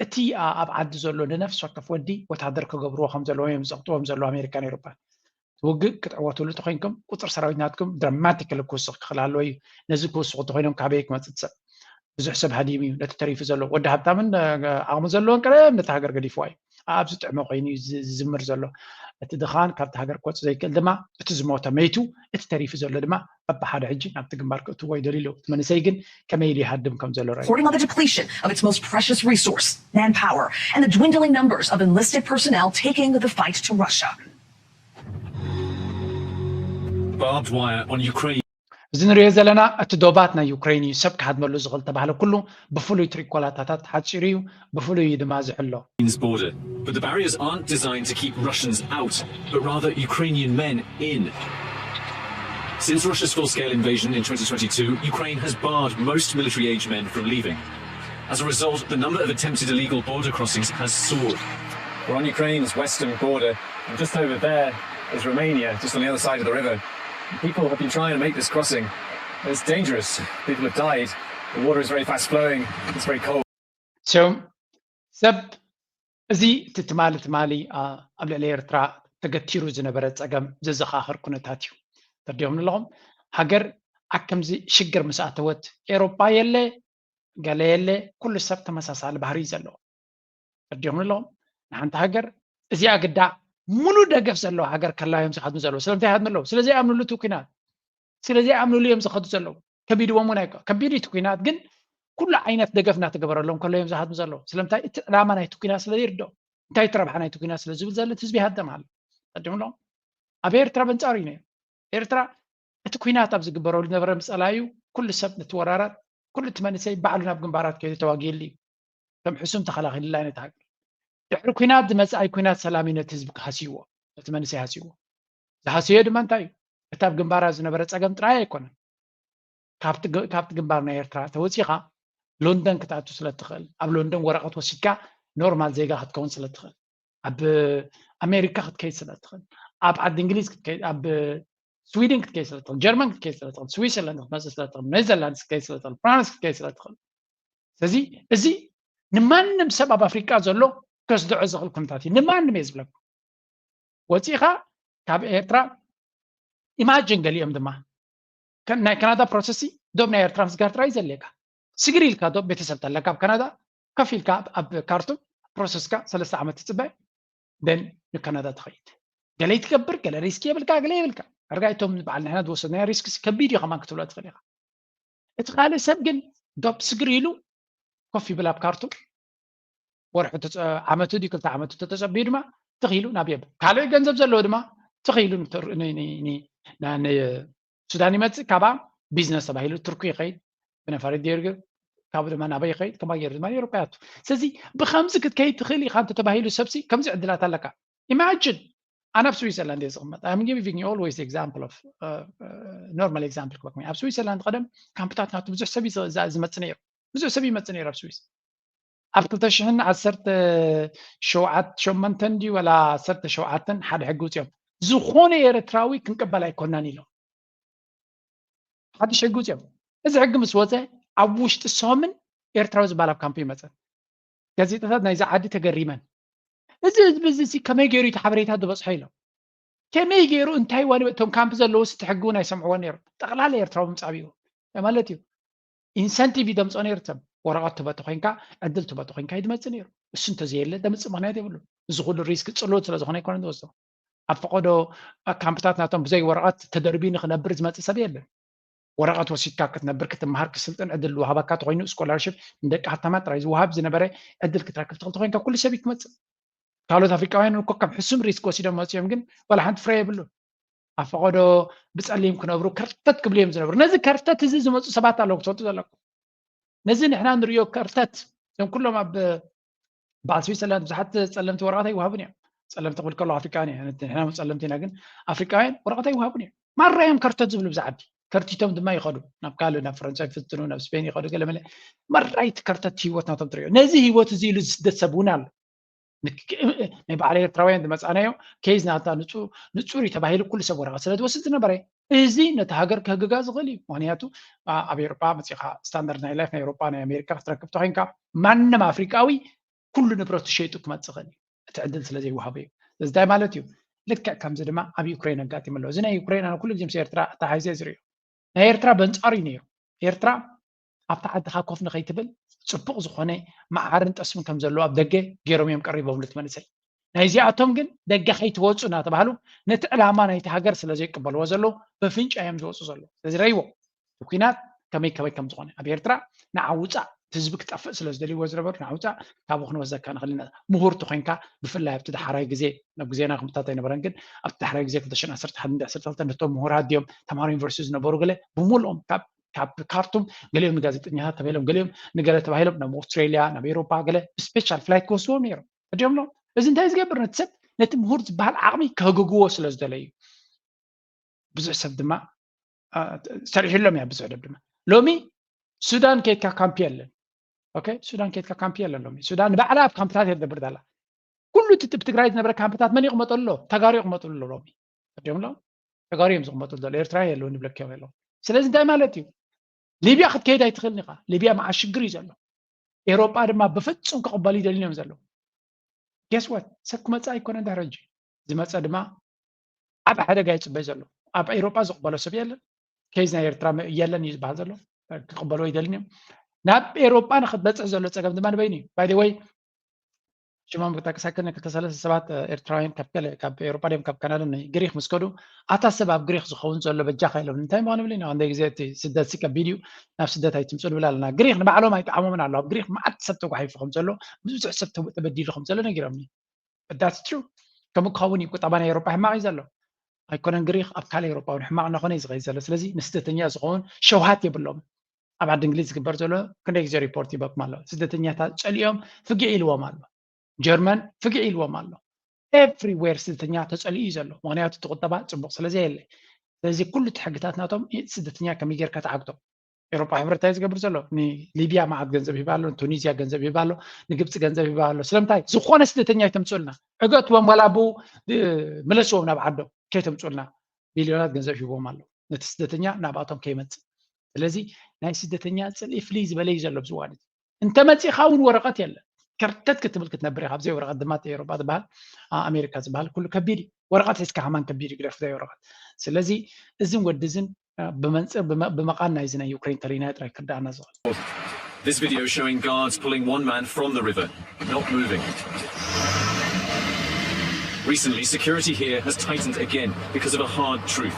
እቲ ኣብ ዓዲ ዘሎ ንነፍሲ ወከፍ ወዲ ወታደር ክገብርዎ ከም ዘለዎም እዮም ዘቕጥዎም ዘለዉ ኣሜሪካን ኤውሮፓን። ውግእ ክትዕወትሉ ተኮይንኩም ቁፅር ሰራዊት ናትኩም ድራማቲካሊ ክውስኽ ክኽእል ኣለዎ እዩ። ነዚ ክውስኹ ተኮይኖም ካበይ ክመፅእ ሰብ ብዙሕ ሰብ ሃዲሙ እዩ። ነቲ ተሪፉ ዘሎ ወዲ ሃብታምን ዓቕሚ ዘለዎን ቀደም ነቲ ሃገር ገዲፍዋ እዩ። ኣብ ዝጥዕሞ ኮይኑ እዩ ዝዝምር ዘሎ። እቲ ድኻን ካብቲ ሃገር ክወፅእ ዘይክእል ድማ እቲ ዝሞተ መይቱ እቲ ተሪፉ ዘሎ ድማ በብሓደ ሕጂ ናብቲ ግንባር ክእትዎ ይደልዩ ኣለዉ። እቲ መንእሰይ ግን ከመይ ኢሉ ይሃድም ከም ዘሎ ርኣዩ። Reporting on the depletion of its most precious resource, manpower, and the dwindling numbers of enlisted personnel taking the fight to Russia. Barbed wire on Ukraine. እዚ ንሪኦ ዘለና እቲ ዶባት ናይ ዩክሬን እዩ። ሰብ ክሃድመሉ ዝኽእል ተባህለ ኩሉ ብፍሉይ ትሪኮላታታት ሓፂሩ እዩ፣ ብፍሉይ እዩ ድማ ዝሕሎ። Ukraine's border. But the barriers aren't designed to keep Russians out, but rather Ukrainian men in. Since Russia's full-scale invasion in twenty twenty-two, Ukraine has barred most military-age men from leaving. As a result, the number of attempted illegal border crossings has soared. We're on Ukraine's western border, and just over there is Romania, just on the other side of the river. People have been trying to make this crossing. It's dangerous. People have died. The water is very fast flowing. It's very cold. So ሰብ እዚ እቲ ትማሊ ትማሊ ኣብ ልዕሊ ኤርትራ ተገቲሩ ዝነበረ ፀገም ዘዘኻኽር ኩነታት እዩ። ተርዲኦም ኣለኹም። ሃገር ኣብ ከምዚ ሽግር ምስ ኣተወት ኤሮጳ የለ ገለ የለ፣ ኩሉ ሰብ ተመሳሳሊ ባህሪ እዩ ዘለዎ። ተርዲኦም ኣለኹም። ንሓንቲ ሃገር እዚኣ ግዳ ሙሉ ደገፍ ዘለዎ ሃገር ከላዮም ዝሃድሙ ዘለዎ ስለምንታይ ይሃድሙ ኣለዉ? ስለዚ ይኣምንሉ እቲ ኩናት ስለዚ ይኣምንሉ እዮም ዝኸዱ ዘለዉ። ከቢድዎም እውን ኣይኮ ከቢድ እቲ ኩናት ግን ኩሉ ዓይነት ደገፍ እናተገበረሎም ከሎ እዮም ዝሃድሙ ዘለዉ። ስለምንታይ? እቲ ዕላማ ናይቲ ኩናት ስለ ይርድኦ። እንታይ እቲ ረብሓ ናይቲ ኩናት ስለ ዝብል ዘሎ እቲ ህዝቢ ይሃደም ኣሎ። ቀዲምሎም ኣብ ኤርትራ በንጻሩ እዩ ነይሩ። ኤርትራ እቲ ኩናት ኣብ ዝግበረሉ ዝነበረ ምጸላዩ ኩሉ ሰብ ነቲ ወራራት ኩሉ እቲ መንእሰይ ባዕሉ ናብ ግንባራት ከይዱ ተዋጊሉ እዩ። ከም ሕሱም ተኸላኺልላ ነቲ ሃገር። ድሕሪ ኩናት ዝመጽእ ኣይ ኩናት ሰላም እዩ ነቲ ህዝቢ ሃስይዎ፣ ነቲ መንእሰይ ሃስይዎ። ዝሃስዮ ድማ እንታይ እዩ? እቲ ኣብ ግንባራት ዝነበረ ጸገም ጥራይ ኣይኮነን። ካብቲ ግንባር ናይ ኤርትራ ተወጺኻ ሎንደን ክትኣቱ ስለ ትኽእል፣ ኣብ ሎንደን ወረቐት ወሲድካ ኖርማል ዜጋ ክትከውን ስለ ትኽእል፣ ኣብ ኣሜሪካ ክትከይድ ስለ ትኽእል፣ ኣብ ዓዲ እንግሊዝ ክትከይድ፣ ኣብ ስዊድን ክትከይድ ስለ ትኽእል፣ ጀርመን ክትከይድ ስለ ትኽእል፣ ስዊዘርላንድ ክትመጽእ ስለ ትኽእል፣ ኔዘርላንድስ ክትከይድ ስለ ትኽእል፣ ፍራንስ ክትከይድ ስለ ትኽእል። ስለዚ እዚ ንማንም ሰብ ኣብ ኣፍሪቃ ዘሎ ከስድዖ ዝኽእል ኩነታት እዩ። ንማንም እየ ዝብለኩም። ወፂኻ ካብ ኤርትራ ኢማጅን ገሊኦም ድማ ናይ ካናዳ ፕሮሰስ ዶብ ናይ ኤርትራ ምስጋር ጥራይ ዘድልየካ። ስግር ኢልካ ዶብ ቤተሰብ ተለካ ኣብ ካናዳ ከፍ ኢልካ ኣብ ካርቱም ፕሮሰስካ ሰለስተ ዓመት ትፅበ ደን ንካናዳ ትኸይድ። ገለ ትገብር ገለ ሪስክ የብልካ ገለ የብልካ። ኣርጋይቶም በዓል ንሕና ዝወሰድናዮ ሪስክ ከቢድ እዩ ከማን ክትብሎ ትኽእል ኢኻ። እቲ ካልእ ሰብ ግን ዶብ ስግር ኢሉ ኮፍ ይብል ኣብ ካርቱም ወርሒ ዓመቱ ድዩ ክልተ ዓመቱ ተተጸቢዩ ድማ ትኽኢሉ ናብ የብ ካልእ ገንዘብ ዘለዎ ድማ ትኽኢሉ ሱዳን ይመጽእ ካባ ቢዝነስ ተባሂሉ ትርኩ ይኸይድ ብነፋሪት ገይሩ ካብኡ ድማ ናበይ ይኸይድ ከማ ገይሩ ድማ ኤሮጳ ያቱ ስለዚ ብከምዚ ክትከይድ ትኽእል ኢኻ እንተ ተባሂሉ ሰብሲ ከምዚ ዕድላት ኣለካ ኢማጅን ኣነ ኣብ ስዊዘርላንድ እየ ዝቕመጥ I'm giving you always example of normal example ክበኩም ኣብ ስዊዘርላንድ ቀደም ካምፕታት ናቱ ብዙሕ ሰብ ዝመጽእ ነይሩ ብዙሕ ሰብ ይመጽእ ነይሩ ኣብ ስዊስ ኣብ ክልተ ሽሕን ዓሰርተ ሸውዓተ ሸመንተን ድዩ ወላ ዓሰርተ ሸውዓተን ሓደ ሕጊ ውፅኦም ዝኾነ ኤርትራዊ ክንቀበል ኣይኮናን ኢሎም ሓድሽ ሕጊ ውፅኦም እዚ ሕጊ ምስ ወፀ ኣብ ውሽጢ ሶምን ኤርትራዊ ዝበሃል ኣብ ካምፕ ይመፀ ጋዜጣታት ናይዚ ዓዲ ተገሪመን እዚ ህዝቢ እዚ ከመይ ገይሩ እቲ ሓበሬታ ዝበፅሖ ኢሎም ከመይ ገይሩ እንታይ ዋን እቶም ካምፕ ዘለዉ እቲ ሕጊ እውን ኣይሰምዕዎ ነይሩ ጠቕላላ ኤርትራዊ ምፃብ እዩ ማለት እዩ ኢንሰንቲቭ ይደምፆ ነይሩ እቶም ወረቐት ትበ ተኮይንካ ዕድል ትበ ተኮይንካ ይድመፅ ነይሩ እሱ እንተዘየለ ደምፅእ ምክንያት የብሉ እዚ ኩሉ ሪስክ ፅሉት ስለ ዝኾነ ኣይኮነ ዝወስዶ ኣብ ፈቐዶ ካምፕታት ናቶም ብዘይ ወረቐት ተደርቢ ንክነብር ዝመፅእ ሰብ የለን ወረቐት ወሲድካ ክትነብር ክትመሃር ክስልጥን ዕድል ዝወሃበካ ተኮይኑ ስኮላርሽፕ ንደቂ ሃብታማት ጥራይ ዝወሃብ ዝነበረ ዕድል ክትረክብ ትኽእል ተኮይንካ ኩሉ ሰብ እዩ ክመፅእ ካልኦት ኣፍሪቃውያን እኮ ከም ሕሱም ሪስክ ወሲዶም መፅኦም ግን ዋላ ሓንቲ ፍረ የብሉን ኣብ ፈቐዶ ብፀሊም ክነብሩ ከርተት ክብሉ እዮም ዝነብሩ ነዚ ከርተት እዚ ዝመፁ ሰባት ኣለዉ ክትፈልጡ ዘለኩም ነዚ ንሕና ንሪኦ ከርተት እዞም ኩሎም ኣብ በዓል ስዊዘርላንድ ብዙሓት ፀለምቲ ወረቐት ኣይወሃቡን እዮም ፀለምቲ ክብል ከሎ ኣፍሪቃውያን እዮም ንሕና ጸለምቲ ኢና ግን ኣፍሪቃውያን ወረቐት ኣይወሃቡን እዮም ማራ እዮም ከርተት ዝብሉ ብዛ ዓዲ ከርቲቶም ድማ ይኸዱ ናብ ካልእ ናብ ፈረንሳይ ፍትኑ ናብ ስፔን ይኸዱ ገለ መለ ማራ እቲ ከርተት ህይወት ናቶም ትሪኦ ነዚ ህይወት እዚ ኢሉ ዝስደት ሰብ እውን ኣሎ ናይ በዓል ኤርትራውያን ዝመፃናዮ ኬዝ ናታ ንፁር እዩ ተባሂሉ ኩሉ ሰብ ወረቐት ስለ ዝወስድ ዝነበረ እዚ ነቲ ሃገር ክህግጋ ዝኽእል እዩ ምክንያቱ ኣብ ኤሮጳ መፂኻ ስታንዳርድ ናይ ላይፍ ናይ ኤሮጳ ናይ ኣሜሪካ ክትረክብ ተኮይንካ ማንም ኣፍሪቃዊ ኩሉ ንብረቱ ሸይጡ ክመፅእ ይኽእል እዩ እቲ ዕድል ስለ ዘይወሃቦ እዩ እዚ እንታይ ማለት እዩ ልክዕ ከምዚ ድማ ኣብ ዩክሬን ኣጋጢሙ ኣሎ እዚ ናይ ዩክሬን ኣነ ኩሉ ግዜ ምስ ኤርትራ ኣተሓይዘ ዝርእዮ ናይ ኤርትራ በንፃሩ እዩ ነይሩ ኤርትራ ኣብቲ ዓድኻ ኮፍ ንኸይትብል ፅቡቕ ዝኾነ መዓርን ጠስምን ከም ዘለዎ ኣብ ደገ ገይሮም እዮም ቀሪቦም ልቲ መንእሰይ ናይዚኣቶም ግን ደገ ከይትወፁ እናተባህሉ ነቲ ዕላማ ናይቲ ሃገር ስለ ዘይቅበልዎ ዘለዉ በፍንጫ እዮም ዝወፁ ዘለዉ ስለዚ ረይዎ እቲ ኩናት ከመይ ከመይ ከም ዝኾነ ኣብ ኤርትራ ንዓውፃእ ህዝቢ ክጠፍእ ስለ ዝደልይዎ ዝነበሩ ንዓውፃእ ካብኡ ክንወዘካ ንኽእል ኢና ምሁር ተኮይንካ ብፍላይ ኣብቲ ዳሕራይ ግዜ ናብ ግዜና ክምታት ኣይነበረን ግን ኣብቲ ዳሕራይ ግዜ ክልተ ሽሕን ዓሰርተ ሓደን ዓሰርተ ክልተን ነቶም ምሁራት ድዮም ተምሃሮ ዩኒቨርሲቲ ዝነበሩ ገለ ብምልኦም ካብ ካብ ካርቱም ገሊኦም ንጋዜጠኛታት ተባሂሎም ገሊኦም ንገለ ተባሂሎም ናብ ኣውስትራሊያ ናብ ኤሮፓ ገለ ብስፔሻል ፍላይት ክወስድዎም ነይሮም ሕዲኦም ሎም እዚ እንታይ ዝገብር ነቲ ሰብ ነቲ ምሁር ዝበሃል ዓቕሚ ከህግግዎ ስለ ዝደለዩ ብዙሕ ሰብ ድማ ሰሪሕሎም እያ ብዙሕ ደብ ድማ ሎሚ ሱዳን ኬድካ ካምፕ የለን ሱዳን ኬድካ ካምፕ የለን ሎሚ ሱዳን ንባዕላ ኣብ ካምፕታት እየ ትነብር ዘላ ኩሉ እቲ ብትግራይ ዝነበረ ካምፕታት መን ይቕመጠሉ ኣሎ ተጋሩ ይቕመጠሉ ኣሎ ሎሚ ሕዲኦም ሎም ተጋሩ እዮም ዝቕመጠሉ ዘሎ ኤርትራ የለውን ይብለኪ ኣለዉ ስለዚ እንታይ ማለት እዩ ሊብያ ክትከይድ ኣይትኽእልን ኢኻ ሊብያ መዓ ሽግር እዩ ዘሎ ኤሮጳ ድማ ብፍጹም ክቕበሉ ይደልዩ እዮም ዘለዉ Guess what? ሰብ ክመፅእ ኣይኮነን ድሕሪ ሕጂ ዝመፀ ድማ ዓብ ሓደጋ ይፅበይ ዘሎ። ኣብ ኤውሮጳ ዝቕበሎ ሰብ የለን። ኬዝ ናይ ኤርትራ የለን እዩ ዝበሃል ዘሎ። ክቕበሎ ይደልን እዮም። ናብ ኤውሮጳ ንክትበፅሕ ዘሎ ፀገም ድማ ንበይኑ እዩ። By the way ሽሞም ክጠቅስ ኣይክእልን። ክልተ ሰለስተ ሰባት ኤርትራውያን ካብ ኤውሮጳ ድዮም ካብ ካናዳ ንግሪክ ምስ ከዱ ኣታ ሰብ ኣብ ግሪክ ዝኸውን ዘሎ በጃኻ ኢሎም እንታይ ምኳኑ ብለና። ክንደይ ግዜ እቲ ስደት ሲ ከቢድ እዩ፣ ናብ ስደት ኣይትምፁ ንብል ኣለና። ግሪክ ንባዕሎም ኣይጠዓሞምን ኣሎ። ኣብ ግሪክ መዓት ሰብ ተጓሒፉ ከም ዘሎ፣ ብዙሕ ሰብ ተበዲሉ ከም ዘሎ ነጊሮምኒ። That's true። ከምኡ ክኸውን እዩ። ቁጠባ ናይ ኤውሮጳ ሕማቕ እዩ ዘሎ። ኣይኮነን ግሪክ ኣብ ካልእ ኤውሮጳ እውን ሕማቕ እናኾነ እዩ ዝኸይድ ዘሎ። ስለዚ ንስደተኛ ዝኸውን ሸውሃት የብሎም። ኣብ ዓዲ እንግሊዝ ዝግበር ዘሎ ክንደይ ግዜ ሪፖርት ይበኩም ኣሎ። ስደተኛታት ጸሊኦም ፍግዕ ኢልዎም ኣሎ። ጀርመን ፍግዕ ኢልዎም ኣሎ። Everywhere ስደተኛ ተጸሊኡ እዩ ዘሎ። ምክንያቱ እቲ ቁጠባ ጽቡቕ ስለ ዘየለ። ስለዚ ኩሉ እቲ ሕግታት ናቶም ስደተኛ ከመይ ጌርካ ተዓግቶም። ኤውሮጳ ሕብረት እንታይ ዝገብር ዘሎ? ንሊብያ መዓት ገንዘብ ሂባ ኣሎ፣ ንቱኒዝያ ገንዘብ ሂባ ኣሎ፣ ንግብፂ ገንዘብ ሂባ ኣሎ። ስለምንታይ? ዝኾነ ስደተኛ ኣይተምፅኡልና። ዕገትዎም ዋላ ብኡ ምለስዎም ናብ ዓዶም ከይተምፅኡልና ቢልዮናት ገንዘብ ሂቦም ኣሎ። ነቲ ስደተኛ ናብኣቶም ከይመፅእ። ስለዚ ናይ ስደተኛ ፅልኢ ፍልይ ዝበለ እዩ ዘሎ ኣብዚ እዋን እዚ። እንተመፂእኻ እውን ወረቐት የለን። ከርተት ክትብል ክትነብር ኢኻ። ኣብዘይ ወረቐት ድማ እቲ ኤውሮጳ ዝበሃል ኣሜሪካ ዝበሃል ኩሉ ከቢድ እዩ። ወረቐት ሒዝካ ከማን ከቢድ እዩ ግደፍ ዘይወረቐት። ስለዚ እዝን ወዲ እዝን ብመንፅር ብመቓን ናይዚ ናይ ዩክሬን ተሪና ጥራይ ክርዳእና ዝኽእል። This video showing guards pulling one man from the river, not moving. Recently, security here has tightened again because of a hard truth.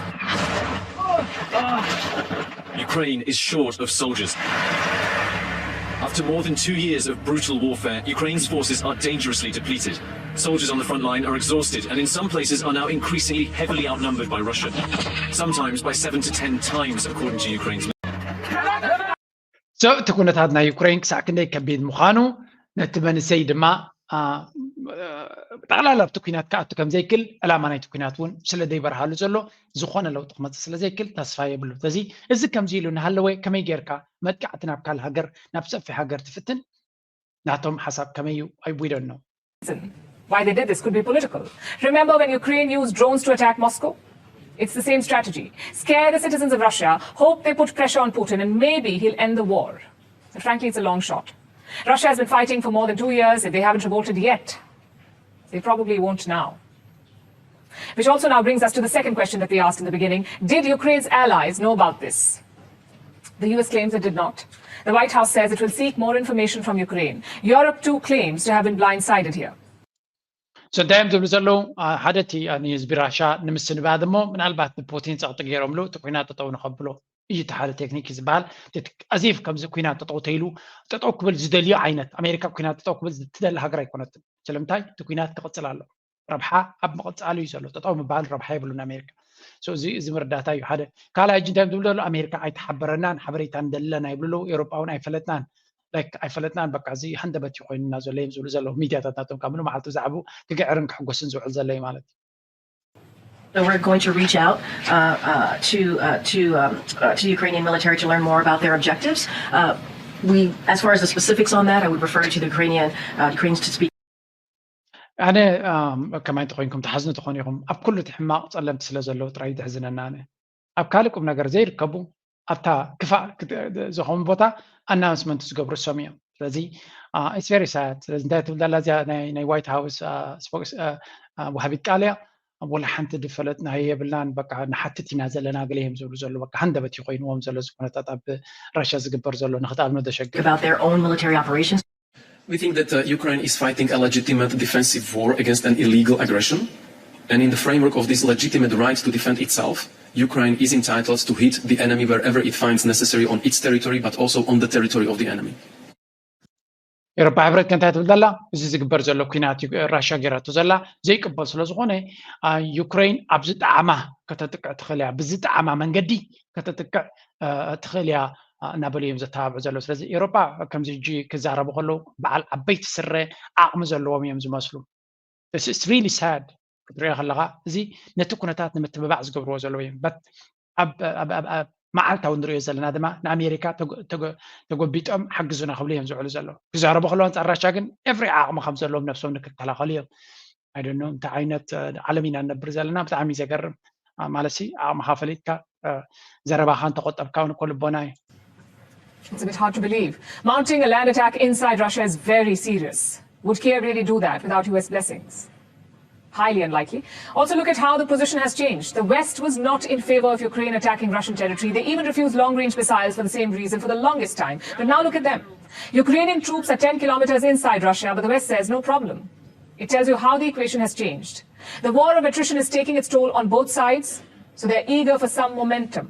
Ukraine is short of soldiers. After more than two years of brutal warfare, Ukraine's forces are dangerously depleted. Soldiers on the front line are exhausted and in some places are now increasingly heavily outnumbered by Russia, sometimes by seven to ten times, according to Ukraine's. So እቲ ኩነታት ናይ ዩክሬን ክሳዕ ክንደይ ከቢድ ምዃኑ ነቲ መንእሰይ ድማ ጠቕላላ ኣብቲ ኩናት ክኣቱ ከም ዘይክል ዕላማ ናይቲ ኩናት እውን ስለ ዘይበርሃሉ ዘሎ ዝኾነ ለውጢ ክመፅእ ስለ ዘይክል ተስፋ የብሉ። ስለዚ እዚ ከምዚ ኢሉ እናሃለወ ከመይ ጌርካ መጥቃዕቲ ናብ ካልእ ሃገር ናብ ሰፊሕ ሃገር ትፍትን ናቶም ሓሳብ ከመይ እዩ? We don't know. Why they did this could be political. Remember when Ukraine used drones to attack Moscow? It's the same strategy. Scare the citizens of Russia, hope they put pressure on Putin, and maybe he'll end the war. But frankly, it's a long shot. Russia has been fighting for more than two years. If they haven't revolted yet, they probably won't now. Which also now brings us to the second question that we asked in the beginning. Did Ukraine's allies know about this? The U S claims it did not. The White House says it will seek more information from Ukraine. Europe too claims to have been blindsided here. So እንታይ እዮም ዝብሉ ዘለዉ? ሓደ እቲ ንህዝቢ ራሻ ንምስንባድ እሞ ምናልባት ንፑቲን ጸቕጢ ገይሮምሉ እቲ ኩናት ጠጠው ንኸብሎ እዩ። እቲ ሓደ ቴክኒክ ዝበሃል ኣዚፍ ከምዚ ኩናት ጠጠው ተይሉ ጠጠው ክብል ዝደልዮ ዓይነት ኣሜሪካ ኩናት ጠጠው ክብል ትደሊ ሃገር ኣይኮነትን። ስለምንታይ እቲ ኩናት ክቕጽል ኣሎ። ረብሓ ኣብ ምቕጻሉ እዩ ዘሎ። ጠጠው ምባል ረብሓ የብሉን ኣሜሪካ። እዚ እዚ መረዳእታ እዩ ሓደ። ካልኣይ ሕጂ እንታይ ትብሉ ዘሎ? ኣሜሪካ ኣይተሓበረናን ሓበሬታ ንደለና ይብሉ ኣለዉ። ኤውሮጳ እውን ኣይፈለጥናን ላይክ ኣይፈለጥናን በቃ እዚ ሃንደበት እዩ ኮይኑና ዘሎ እዮም ዝብሉ ዘለዉ ሚድያታት ናቶም ካብ ምሉ መዓልቲ ብዛዕባኡ ክግዕርን ክሕጎስን ዝውዕል ዘሎ እዩ ማለት እዩ። So we're going to reach out uh, uh, to uh, to um, uh, to Ukrainian military to learn more about their objectives. Uh, we, as far as the specifics on that, I would refer you to the Ukrainian uh, Ukraine's to speak. ኣነ ከማይ እንተኮይንኩም ትሓዝኑ ትኾኑ ኢኹም ኣብ ኩሉ እቲ ሕማቕ ጸለምቲ ስለ ዘለዉ ጥራይ እዩ ዘሕዝነና ኣነ ኣብ ካልእ ቁም ነገር ዘይርከቡ ኣብታ ክፋእ ዝኾኑ ቦታ ኣናውንስመንት ዝገብሩ እሶም እዮም። ስለዚ it's very sad። ስለዚ እንታይ ትብል ዘላ እዚኣ ናይ ዋይት ሃውስ ወሃቢት ቃል እያ። ወላ ሓንቲ ዝፈለጥናዮ የብልናን በቃ ንሓትት ኢና ዘለና ገለ እዮም ዝብሉ ዘሎ በቃ ሃንደበት እዩ ኮይንዎም ዘሎ እዚ ኩነታት ኣብ ራሽያ ዝግበር ዘሎ ንክትኣብኖ ዘሸግር። about their own military operations. We think that uh, Ukraine is fighting a legitimate defensive war against an illegal aggression. And in the framework of this legitimate right to defend itself, Ukraine is entitled to hit the enemy wherever it finds necessary on its territory, but also on the territory of the enemy. ኤውሮፓ ሕብረት ከ እንታይ ትብል ዘላ? እዚ ዝግበር ዘሎ ኩናት እዩ ራሽያ ገይራቶ ዘላ ዘይቅበል ስለ ዝኾነ ዩክሬን ኣብ ዝጠዓማ ከተጥቅዕ ትኽእል እያ፣ ብዝጠዓማ መንገዲ ከተጥቅዕ ትኽእል እያ እናበሉ እዮም ዘተባብዑ ዘለዉ። ስለዚ ኤውሮፓ ከምዚ ሕጂ ክዛረቡ ከለዉ በዓል ዓበይቲ ስረ ዓቕሚ ዘለዎም እዮም ዝመስሉ። It's really sad ክትሪኦ ከለኻ እዚ ነቲ ኩነታት ንምትብባዕ ዝገብርዎ ዘለዉ እዮም። መዓልታዊ ንሪኦ ዘለና ድማ ንኣሜሪካ ተጎቢጦም ሓግዙና ክብሉ እዮም ዝውዕሉ ዘለዉ። ክዛረቡ ከለዉ ኣንፃር ራሻ ግን every ዓቕሚ ከም ዘለዎም ነብሶም ንክከላኸሉ እዮም። I don't know እንታይ ዓይነት ዓለም ኢና ንነብር ዘለና ብጣዕሚ እዩ ዘገርም። ማለት ዓቕምኻ ፈሊጥካ ዘረባኻ እንተቆጠብካ እውን እኮ ልቦና እዩ። It's a bit hard to believe. Mounting a land attack inside Russia is very serious. Would Kiev really do that without U S blessings? Highly unlikely. Also, look at how the position has changed. The West was not in favor of Ukraine attacking Russian territory. They even refused long range missiles for the same reason for the longest time. But now look at them. Ukrainian troops are ten kilometers inside Russia, but the West says no problem. It tells you how the equation has changed. The war of attrition is taking its toll on both sides, so they're eager for some momentum.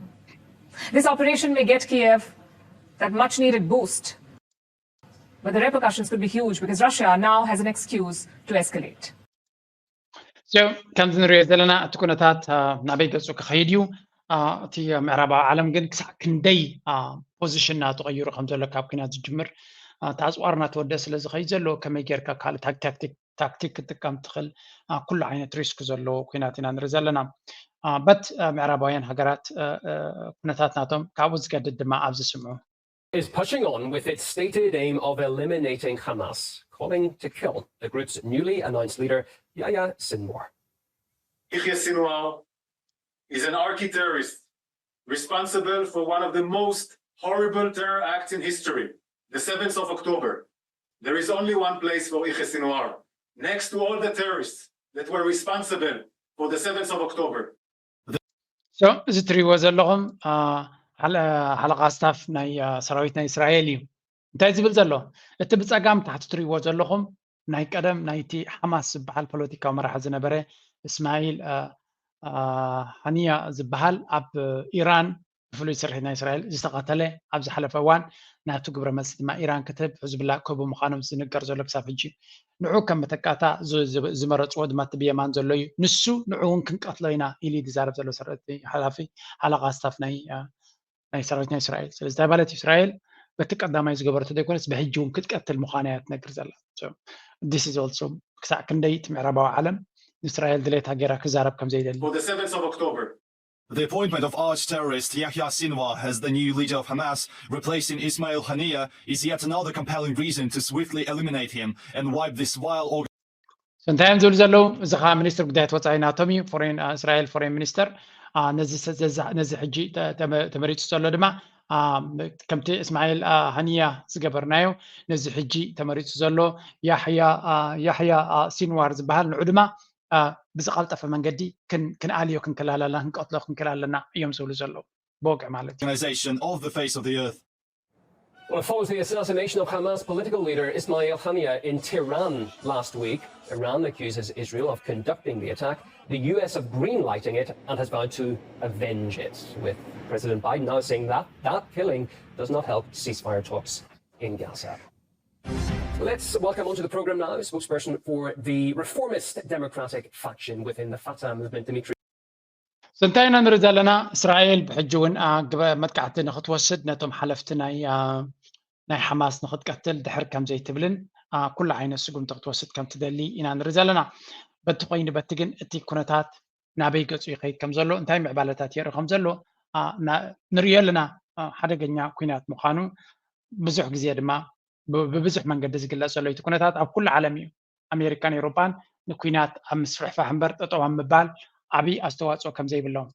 This operation may get Kiev that much needed boost, but the repercussions could be huge because Russia now has an excuse to escalate. So ከምዚ ንሪኦ ዘለና እቲ ኩነታት ናበይ ገፁ ክኸይድ እዩ? እቲ ምዕራባዊ ዓለም ግን ክሳዕ ክንደይ ፖዚሽን ናቱ ቀይሩ ከም ዘሎ ካብ ኩናት ዝጅምር እቲ ኣፅዋር እናተወደአ ስለ ዝኸይድ ዘሎ ከመይ ጌርካ ካልእ ታክቲክ ክጥቀም ትኽእል ኩሉ ዓይነት ሪስክ ዘለዎ ኩናት ኢና ንርኢ ዘለና። በት ምዕራባውያን ሃገራት ኩነታት ናቶም ካብኡ ዝገድድ ድማ ኣብዚ ስምዑ። Is pushing on with its stated aim of eliminating Hamas, calling to kill the group's newly announced leader, Yahya Sinwar. Yahya Sinwar is an archi-terrorist responsible for one of the most horrible terror acts in history, the seventh of October. There is only one place for Yahya Sinwar, next to all the terrorists that were responsible for the seventh of October. So እዚ ትሪእዎ ዘለኹም ሓለቓ ስታፍ ናይ ሰራዊት ናይ እስራኤል እዩ። እንታይ ዝብል ዘሎ? እቲ ብፀጋም ታሕቲ ትሪእዎ ዘለኹም ናይ ቀደም ናይቲ ሓማስ ዝበሃል ፖለቲካዊ መራሒ ዝነበረ እስማዒል ሃኒያ ዝበሃል ኣብ ኢራን ብፍሉይ ስርሒት ናይ እስራኤል ዝተቐተለ ኣብ ዝሓለፈ እዋን ናቱ ግብረ መልሲ ድማ ኢራን ክትህብ ሕዝብላ ክህቡ ምዃኖም ዝንገር ዘሎ ክሳብ ሕጂ ንዑ ከም መተካእታ ዝመረፅዎ ድማ እቲ ብየማን ዘሎ እዩ። ንሱ ንዑ እውን ክንቀትሎ ኢና ኢሉ ዝዛረብ ዘሎ ሰራዊት ሓላፊ ሓለቓ ስታፍ ናይ ናይ ሰራዊት ናይ እስራኤል። ስለዚ እንታይ ማለት እዩ? እስራኤል በቲ ቀዳማይ ዝገበረቶ ዘይኮነስ ብሕጂ እውን ክትቀትል ምዃና እያ ትነግር ዘላ። This is also ክሳዕ ክንደይ እቲ ምዕራባዊ ዓለም ንእስራኤል ድሌታ ገይራ ክዛረብ ከም ዘይደሊ For the seventh of October, The appointment of arch terrorist Yahya Sinwar as the new leader of Hamas, replacing Ismail Haniyeh, is yet another compelling reason to swiftly eliminate him and wipe this vile So እንታይ እዮም ዝብሉ ዘለዉ? እዚ ከዓ ሚኒስትር ጉዳያት ወፃኢ ናቶም እዩ፣ ፎሬን እስራኤል ፎሬን ሚኒስተር። ነዚ ሕጂ ተመሪፁ ዘሎ ድማ ከምቲ እስማኤል ሃኒያ ዝገበርናዮ ነዚ ሕጂ ተመሪፁ ዘሎ ያሕያ ሲንዋር ዝበሃል ንዑ ድማ ብዝቐልጠፈ መንገዲ ክንኣልዮ ክንክላል ኣለና፣ ክንቀትሎ ክንክል ኣለና እዮም ዝብሉ ዘለዉ። ብወግዒ ማለት እዩ። Organization of the face of the earth. Well, it follows the assassination of Hamas political leader Ismail Haniyeh in Tehran last week. Iran accuses Israel of conducting the attack, the U S of green lighting it, and has vowed to avenge it, with President Biden now saying that that killing does not help ceasefire talks in Gaza. Let's welcome onto the program now a spokesperson for the reformist democratic faction within the Fatah movement, Dmitry. So እንታይ ኢና ንርኢ ዘለና? እስራኤል ብሕጂ እውን መጥቃዕቲ ንክትወስድ ነቶም ሓለፍቲ ናይ ናይ ሓማስ ንክትቀትል ድሕር ከም ዘይትብልን ኩሉ ዓይነት ስጉምቲ ክትወስድ ከም ትደሊ ኢና ንርኢ ዘለና። በቲ ኮይኑ በቲ ግን እቲ ኩነታት ናበይ ገፁ ይኸይድ ከም ዘሎ፣ እንታይ ምዕባለታት የርኢ ከም ዘሎ ንሪኦ ኣለና። ሓደገኛ ኩናት ምዃኑ ብዙሕ ግዜ ድማ ብብዙሕ መንገዲ ዝግለፅ ዘሎ እቲ ኩነታት ኣብ ኩሉ ዓለም እዩ። ኣሜሪካን ኤውሮጳን ንኩናት ኣብ ምስፍሕፋሕ እምበር ጠጠው ኣብ ምባል ዓብዪ ኣስተዋፅኦ ከም ዘይብሎም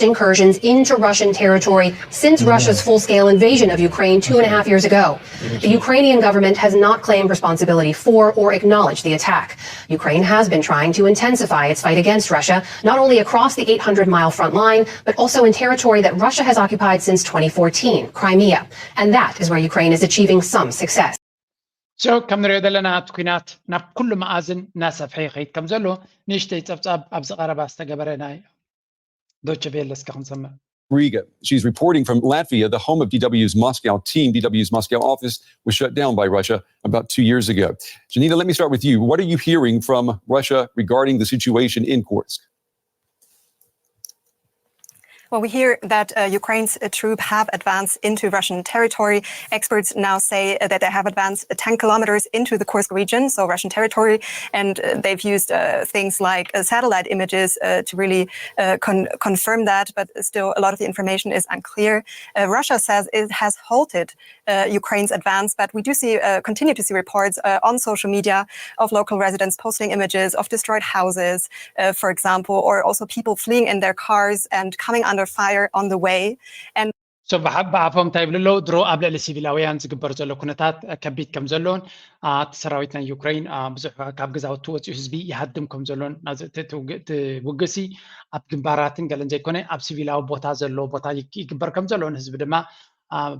incursions into Russian territory since Russia's full scale invasion of Ukraine two and a half years ago. The Ukrainian government has not claimed responsibility for or acknowledged the attack. Ukraine has been trying to intensify its fight against Russia, not only across the eight hundred mile front line, but also in territory that Russia has occupied since twenty fourteen, Crimea. And that is where Ukraine is achieving some success. So ከም ንሪኦ ዘለና እቲ ኩናት ናብ ኩሉ መኣዝን እናሰፍሐ ይኸይድ ከም ዘሎ ንእሽተይ ጸብጻብ ኣብዚ ቀረባ ዝተገበረ ናይ ዶቸ ቬለ እስከ ክንሰምዕ። Riga. She's reporting from Latvia, the home of D W's Moscow team. D W's Moscow office was shut down by Russia about two years ago. Janina, let me start with you. What are you hearing from Russia regarding the situation in Kursk? Well, we hear that uh, Ukraine's uh, troops have advanced into Russian territory. Experts now say uh, that they have advanced uh, ten kilometers into the Kursk region, so Russian territory, and uh, they've used uh, things like uh, satellite images uh, to really uh, con- confirm that, but still a lot of the information is unclear. Uh, Russia says it has halted uh, Ukraine's advance, but we do see uh, continue to see reports uh, on social media of local residents posting images of destroyed houses, uh, for example, or also people fleeing in their cars and coming under fire on the way. And ብሓፎም እንታይ ይብሉ ኣለዉ? ድሮ ኣብ ልዕሊ ሲቪላውያን ዝግበር ዘሎ ኩነታት ከቢድ ከም ዘሎን፣ እቲ ሰራዊት ናይ ዩክሬን ብዙሕ ካብ ገዛውቲ ወፂኡ ህዝቢ ይሃድም ከም ዘሎን፣ ውግእሲ ኣብ ግንባራትን ገለን ዘይኮነ ኣብ ሲቪላዊ ቦታ ዘሎ ቦታ ይግበር ከም ዘሎን፣ ህዝቢ ድማ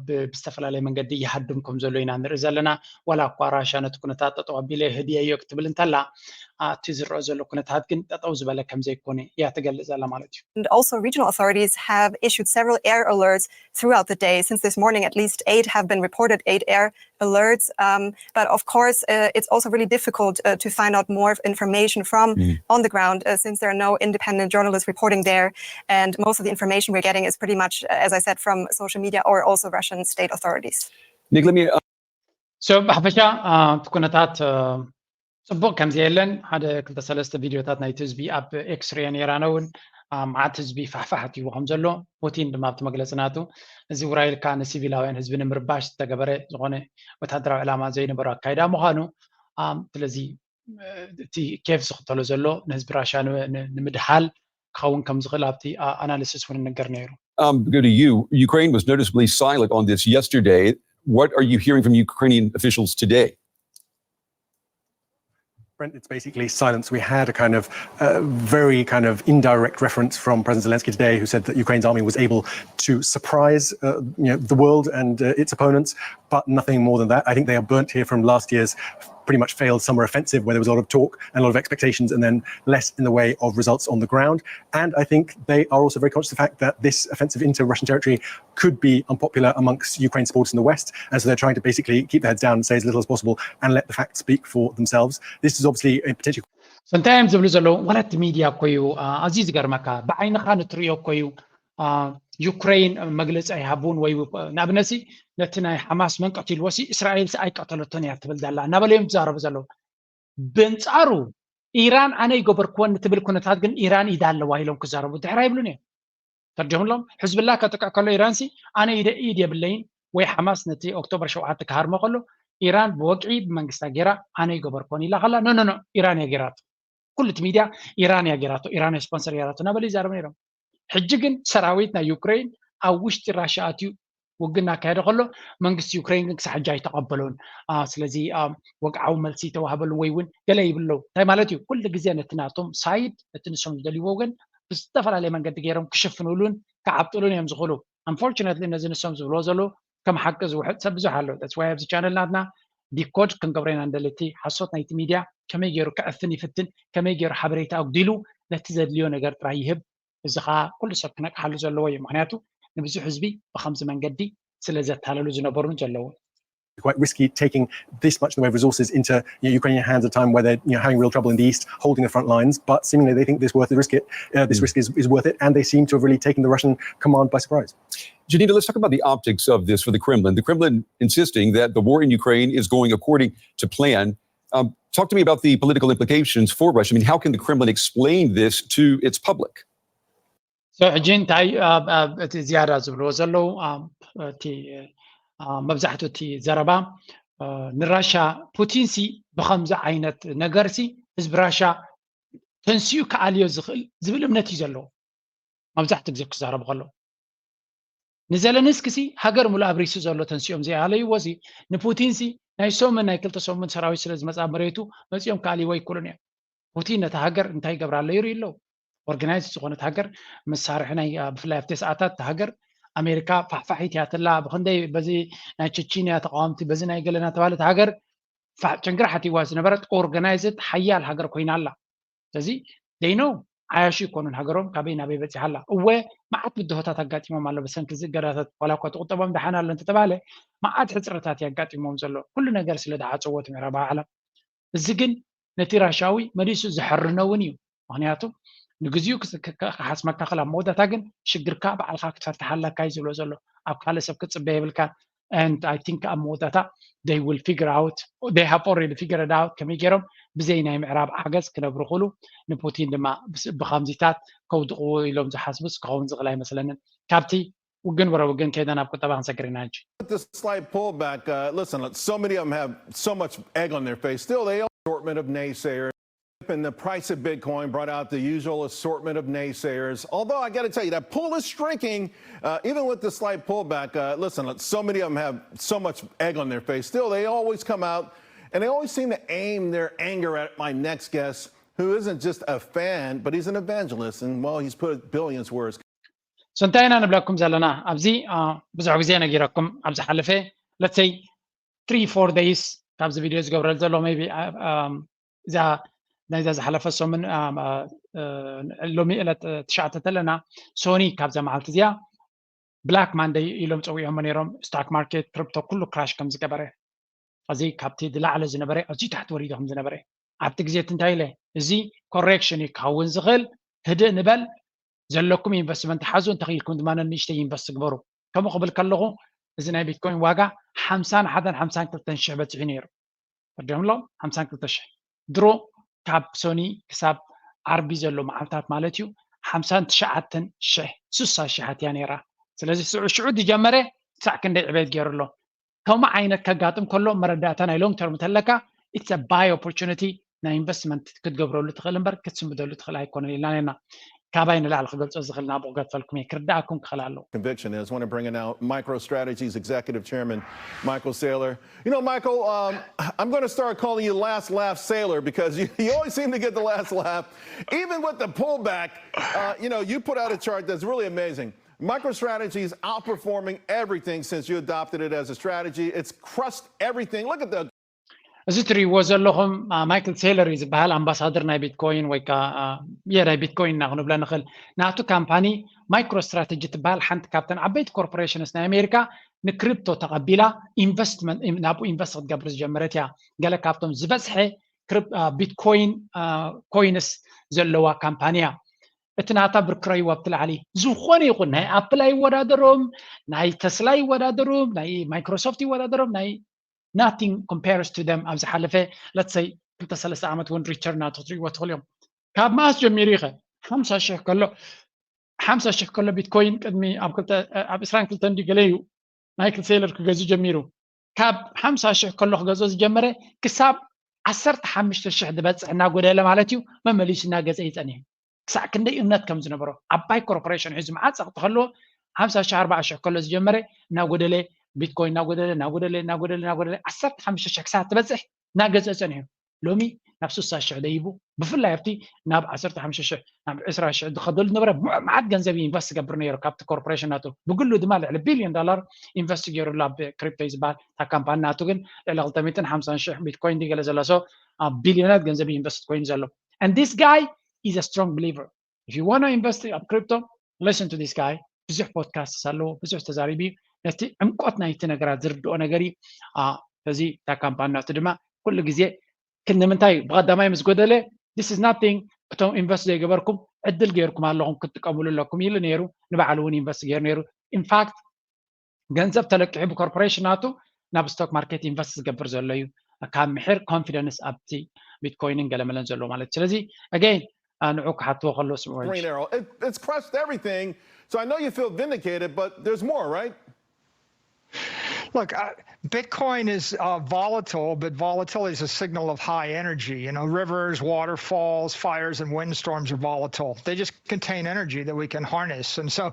ብዝተፈላለየ መንገዲ ይሃድም ከም ዘሎ ኢና ንርኢ ዘለና። ዋላ እኳ ራሻ ነቲ ኩነታት ጠጠው ኣቢለ ህድየዮ ክትብል እንተላ፣ እቲ ዝረአ ዘሎ ኩነታት ግን ጠጠው ዝበለ ከም ዘይኮነ እያ ትገልጽ ዘላ ማለት እዩ። And also, regional authorities have issued several air alerts throughout the day. Since this morning, at least eight have been reported, eight air alerts. Um, but of course, uh, it's also really difficult uh, to find out more information from on the ground uh, since there are no independent journalists reporting there. And most of the information we're getting is pretty much, uh, as I said, from social media or also Russian state authorities. Nick, let me. So ብሓፈሻ እቲ ኩነታት ጽቡቕ ከም ዘየለን ሓደ ክልተ ሰለስተ ቪድዮታት ናይቲ ህዝቢ ኣብ ኤክስ ሪኦ ነይራነ እውን፣ መዓት ህዝቢ ፋሕፋሕ ኣትይዎ ከም ዘሎ፣ ፑቲን ድማ ኣብቲ መግለፂ ናቱ እዚ ውራይ ኢልካ ንሲቪላውያን ህዝቢ ንምርባሽ ዝተገበረ ዝኾነ ወታደራዊ ዕላማ ዘይነበሮ ኣካይዳ ምዃኑ፣ ስለዚ እቲ ኬፍ ዝኽተሎ ዘሎ ንህዝቢ ራሻ ንምድሃል ክኸውን ከም ዝኽእል ኣብቲ ኣናሊሲስ እውን ንገር ነይሩ። Um, go to you. Ukraine was noticeably silent on this yesterday. What are you hearing from Ukrainian officials today? Brent, it's basically silence. We had a kind of uh, very kind of indirect reference from President Zelensky today, who said that Ukraine's army was able to surprise uh, you know, the world and uh, its opponents, but nothing more than that. I think they are burnt here from last year's pretty much failed summer offensive, where there was a lot of talk and a lot of expectations, and then less in the way of results on the ground. And I think they are also very conscious of the fact that this offensive into Russian territory could be unpopular amongst Ukraine supporters in the West. And so they're trying to basically keep their heads down and say as little as possible and let the facts speak for themselves. This is obviously a potentially እንታይ እዮም ዝብሉ ዘለዉ? ዋላ እቲ ሚድያ እኮ እዩ ኣዝዩ ዝገርመካ። ብዓይንኻ ንትርእዮ እኮ እዩ። ዩክሬን መግለፂ ኣይሃቡን ወይ ንኣብነሲ ነቲ ናይ ሓማስ መንቀት ኢልዎሲ እስራኤል ኣይቀተለቶን እያ ትብል ዘላ እናበለ እዮም ዝዛረቡ ዘለዉ። በንፃሩ ኢራን ኣነ ይገበርክወን ንትብል ኩነታት ግን ኢራን ኢዳ ኣለዋ ኢሎም ክዛረቡ ድሕር ኣይብሉን እዮም። ተርጀምሎም ሕዝብላ ከጥቅዕ ከሎ ኢራንሲ ኣነ ኢደ ኢድ የብለይን ወይ ሓማስ ነቲ ኦክቶበር ሸውዓተ ክሃርሞ ከሎ ኢራን ብወግዒ ብመንግስታ ገይራ ኣነ ይገበርክወን ኢላ ከላ ኖ ኖ ኢራን እያ ገይራቶ። ኩሉ እቲ ሚድያ ኢራን እያ ገይራቶ፣ ኢራን እያ ስፖንሰር ገይራቶ እናበለ ይዛረቡ ነይሮም። ሕጂ ግን ሰራዊት ናይ ዩክሬን ኣብ ውሽጢ ራሽያ ኣትዩ ውግእ እናካየደ ከሎ መንግስቲ ዩክሬን ግን ክሳብ ሕጂ ኣይተቐበሎን። ስለዚ ወግዓዊ መልሲ ይተዋህበሉ ወይ እውን ገለ ይብለው እንታይ ማለት እዩ? ኩሉ ግዜ ነቲ ናቶም ሳይድ ነቲ ንሶም ዝደልይዎ ግን ብዝተፈላለየ መንገዲ ገይሮም ክሽፍኑሉን ክዓብጥሉን እዮም ዝኽእሉ። Unfortunately ነዚ ንሶም ዝብልዎ ዘለዉ ከም ሓቂ ዝውሕጥ ሰብ ብዙሕ ኣሎ። That's why ኣብዚ ቻነል ናትና ዲኮድ ክንገብሮ ኢና ንደሊ። እቲ ሓሶት ናይቲ ሚድያ ከመይ ገይሩ ክዕፍን ይፍትን፣ ከመይ ገይሩ ሓበሬታ ኣጉዲሉ ነቲ ዘድልዮ ነገር ጥራይ ይህብ። እዚ ኸዓ ኩሉ ሰብ ክነቅሓሉ ዘለዎ እዩ። ምክንያቱ ንብዙሕ ህዝቢ ብኸምዚ መንገዲ ስለ ዘታለሉ ዝነበሩን ዘለውን። quite risky taking this much in the way of resources into you know, Ukrainian hands at a time where they're you know, having real trouble in the east, holding the front lines. But seemingly they think this worth the risk. It, uh, this risk is, is worth it, and they seem to have really taken the Russian command by surprise. Janina, let's talk about the optics of this for the Kremlin. The Kremlin insisting that the war in Ukraine is going according to plan. Um, talk to me about the political implications for Russia. I mean, how can the Kremlin explain this to its public? ሕጂ እንታይ እቲ ዝያዳ ዝብልዎ ዘለዉ እቲ መብዛሕትኡ እቲ ዘረባ ንራሻ ፑቲንሲ ብከምዚ ዓይነት ነገርሲ ህዝቢ ራሻ ተንሲኡ ክኣልዮ ዝኽእል ዝብል እምነት እዩ ዘለዎ። መብዛሕትኡ ግዜ ክዛረቡ ከለዉ ንዘለንስኪሲ ሃገር ሙሉእ ኣብሪሱ ዘሎ ተንሲኦም ዘይኣለይዎ ሲ ንፑቲንሲ ናይ ሰሙን ናይ ክልተ ሰሙን ሰራዊት ስለ ዝመፅኣ መሬቱ መፂኦም ክኣልይዎ ኣይክእሉን እዮም። ፑቲን ነታ ሃገር እንታይ ይገብራ ኣሎ ይርኢ ኣለዉ። ኦርጋናይዝ ዝኾነት ሃገር መሳርሒ ናይ ብፍላይ ኣብቲ ሰዓታት እታ ሃገር ኣሜሪካ ፋሕፋሒት እያ ትላ ብክንደይ በዚ ናይ ቸቺንያ ተቃወምቲ በዚ ናይ ገለ እናተባህለት ሃገር ፋሕ ጨንግራ ሓቲዋ ዝነበረት ኦርጋናይዝድ ሓያል ሃገር ኮይና ኣላ። ስለዚ ደይኖ ዓያሹ ይኮኑን ሃገሮም ካበይ ናበይ በፂሓ ኣላ። እወ መዓት ብድሆታት ኣጋጢሞም ኣሎ ብሰንኪ እዚ እገዳታት ዋላ እኳ ትቁጠቦም ደሓን ኣሎ እንተተባህለ መዓት ሕፅረታት እዩ ኣጋጢሞም ዘሎ ኩሉ ነገር ስለ ዝዓፀዎ እቲ ምዕራባዊ ዓለም። እዚ ግን ነቲ ራሻዊ መሊሱ ዘሐርኖ እውን እዩ። ምክንያቱ ንግዚኡ ክሓስመካ ክል ኣብ መወዳእታ ግን ሽግርካ ባዕልካ ክትፈትሕ ኣለካ እዩ ዝብሎ ዘሎ። ኣብ ካልእ ሰብ ክትፅበ የብልካን። And I think ኣብ መወዳእታ they will figure out, they have already figured out ከመይ ገይሮም ብዘይ ናይ ምዕራብ ሓገዝ ክነብሩ ክእሉ ንፑቲን ድማ ብከምዚታት ከውድቕዎ ኢሎም ዝሓስቡስ ክኸውን ዝኽእል ኣይመስለንን። ካብቲ ውግን ወረ ውግን ከይደ ናብ ቁጠባ ክንሰግር ኢና ሕጂ። With this slight pullback, uh, listen, look, so many of them have so much egg on their face. Still, they assortment of naysayers. And the price of Bitcoin brought out the usual assortment of naysayers. Although I got to tell you, that pool is shrinking, uh, even with the slight pullback. Uh, listen, so many of them have so much egg on their face. Still, they always come out and they always seem to aim their anger at my next guest, who isn't just a fan, but he's an evangelist. And well, he's put billions where his So እንታይ ኢና ንብለኩም ዘለና ኣብዚ ብዙሕ ግዜ ነጊረኩም ኣብ ዝሓለፈ let's say three four days ካብዚ ቪድዮ ዝገብረሉ ዘሎ maybe እዛ ናይዛ ዝሓለፈ ሰሙን ሎሚ ዕለት ትሽዓተ ተለና ሶኒ ካብዛ መዓልቲ እዚኣ black Monday ኢሎም ፀዊዖሞ ነይሮም። Stock market crypto ኩሉ crash ከም ዝገበረ እዚ ካብቲ ዝላዕለ ዝነበረ ኣዝዩ ታሕቲ ወሪዱ ከም ዝነበረ ኣብቲ ግዜ እቲ እንታይ ኢለ እዚ correction እዩ ክኸውን ዝኽእል ህድእ ንበል ዘለኩም investment ሓዙ እንተኽኢልኩም ድማ ንእሽተይ invest ግበሩ። ከምኡ ክብል ከለኹ እዚ ናይ ቢትኮይን ዋጋ ሓምሳን ሓደን ሓምሳን ክልተን ሽሕ በፂሑ ነይሩ። ፈርዲዮም ኣሎ ሓምሳን ክልተ ሽሕ ድሮ ካብ ሶኒ ክሳብ ዓርቢ ዘሎ መዓልታት ማለት እዩ ሓምሳን ትሽዓተን ሽሕ ስሳ ሽሓት እያ ነይራ። ስለዚ ሽዑ ሽዑ ዝጀመረ ክሳዕ ክንደይ ዕቤት ገይሩ ኣሎ። ከምኡ ዓይነት ከጋጥም ከሎ መረዳእታ ናይ long term ተለካ it's a buy opportunity ናይ investment ክትገብረሉ ትኽእል እምበር ክትስምደሉ ትኽእል ኣይኮነን ኢልና ነና። ካባይ ንላዕሊ ክገልፆ ዝኽእል ናብኡ ክገድፈልኩም እየ ክርዳእኩም ክኽእል ኣለዎ። Conviction is. Want to bring in now MicroStrategy's executive chairman, Michael Saylor. You know, Michael, um, I'm going to start calling you Last Laugh Sailor because you, you always seem to get the last laugh, even with the pullback. Uh, you know, you put out a chart that's really amazing. MicroStrategy is outperforming everything since you adopted it as a strategy. It's crushed everything. Look at the እዚ ትሪእዎ ዘለኹም ማይክል ሴለር እዩ ዝበሃል ኣምባሳደር ናይ ቢትኮይን ወይ ከዓ የ ናይ ቢትኮይን ኢና ክንብሎ ንኽእል። ናቱ ካምፓኒ MicroStrategy ትበሃል ሓንቲ ካብተን ዓበይቲ corporations ናይ ኣሜሪካ ንክሪፕቶ ተቐቢላ ኢንቨስትመንት ናብኡ ኢንቨስት ክትገብር ዝጀመረት እያ። ገለ ካብቶም ዝበዝሐ ቢትኮይን ኮይንስ ዘለዋ ካምፓኒ እያ። እቲ ናታ ብርክረይዋ ኣብቲ ላዕሊ ዝኾነ ይኹን ናይ ኣፕል ኣይወዳደሮም፣ ናይ ተስላ ይወዳደሮም፣ ናይ ማይክሮሶፍት ይወዳደሮም፣ ናይ nothing compares to them ኣብ ዝሓለፈ let's say ክልተ ሰለስተ ዓመት እውን return ናቱ ክትሪእዎ ትኽእሉ እዮም። ካብ መዓስ ጀሚሩ ኢኸ ሓምሳ ሽሕ ከሎ ሓምሳ ሽሕ ከሎ ቢትኮይን ቅድሚ ኣብ ዕስራን ክልተን ድዩ ገለ እዩ ማይክል ሴለር ክገዝእ ጀሚሩ። ካብ ሓምሳ ሽሕ ከሎ ክገዝኦ ዝጀመረ ክሳብ ዓሰርተ ሓሙሽተ ሽሕ ዝበፅሕ እናጎደለ ማለት እዩ መመሊሱ እናገፀ ይፀኒሑ። ክሳዕ ክንደይ እምነት ከም ዝነበሮ ዓባይ ኮርፖሬሽን ሒዙ መዓፀ ክትኸልዎ ሓምሳ ሽሕ ኣርባዓ ሽሕ ከሎ ዝጀመረ እናጎደለ ቢትኮይን እናጎደለ እናጎደለ እናጎደለ እናጎደለ ዓሰርተ ሓሙሽተ ሽሕ ክሳብ ትበፅሕ እናገፀ ፀኒሑ። ሎሚ ናብ ስሳ ሽሕ ደይቡ ብፍላይ ኣብቲ ናብ ዓሰርተ ሓሙሽተ ሽሕ ናብ ዕስራ ሽሕ ዝኸደሉ ነበረ። መዓት ገንዘብ ኢንቨስት ዝገብር ነይሩ ካብቲ ኮርፖሬሽን ናቱ ብግሉ ድማ ልዕሊ ቢልዮን ዶላር ኢንቨስት ገይሩሉ ኣብ ክሪፕቶ እዩ ዝበሃል። እታ ካምፓኒ ናቱ ግን ልዕሊ ክልተ ሚእትን ሓምሳን ሽሕ ቢትኮይን ድዩ ገለ ዘሎ so ኣብ ቢልዮናት ገንዘብ ኢንቨስት ኮይኑ ዘሎ and this guy is a strong believer. If you want to invest ኣብ crypto, listen to this guy. ብዙሕ ፖድካስት ኣለዎ፣ ብዙሕ ተዛሪቡ እዩ። ነቲ ዕምቆት ናይቲ ነገራት ዝርድኦ ነገር እዩ። እዚ እታ ካምፓኒ ናቱ ድማ ኩሉ ግዜ ክንምንታይ ብቐዳማይ ምስ ጎደለ this is nothing እቶም ኢንቨስት ዘይገበርኩም ዕድል ገይርኩም ኣለኹም ክትጥቀምሉ ኣለኩም ኢሉ ነይሩ። ንባዕሉ እውን ኢንቨስት ገይሩ ነይሩ። ኢንፋክት ገንዘብ ተለቂሑ ብኮርፖሬሽን ናቱ ናብ ስቶክ ማርኬት ኢንቨስት ዝገብር ዘሎ እዩ። ካብ ምሕር ኮንፊደንስ ኣብቲ ቢትኮይንን ገለመለን ዘሎ ማለት እዩ። ስለዚ again ንዑ ክሓትዎ ከሎ ስምዑ። Green arrow. It, it's crushed everything. So I know you feel vindicated, but there's more, right? Look, uh, Bitcoin is uh, volatile, but volatility is a signal of high energy. You know, rivers, waterfalls, fires, and windstorms are volatile. They just contain energy that we can harness. And so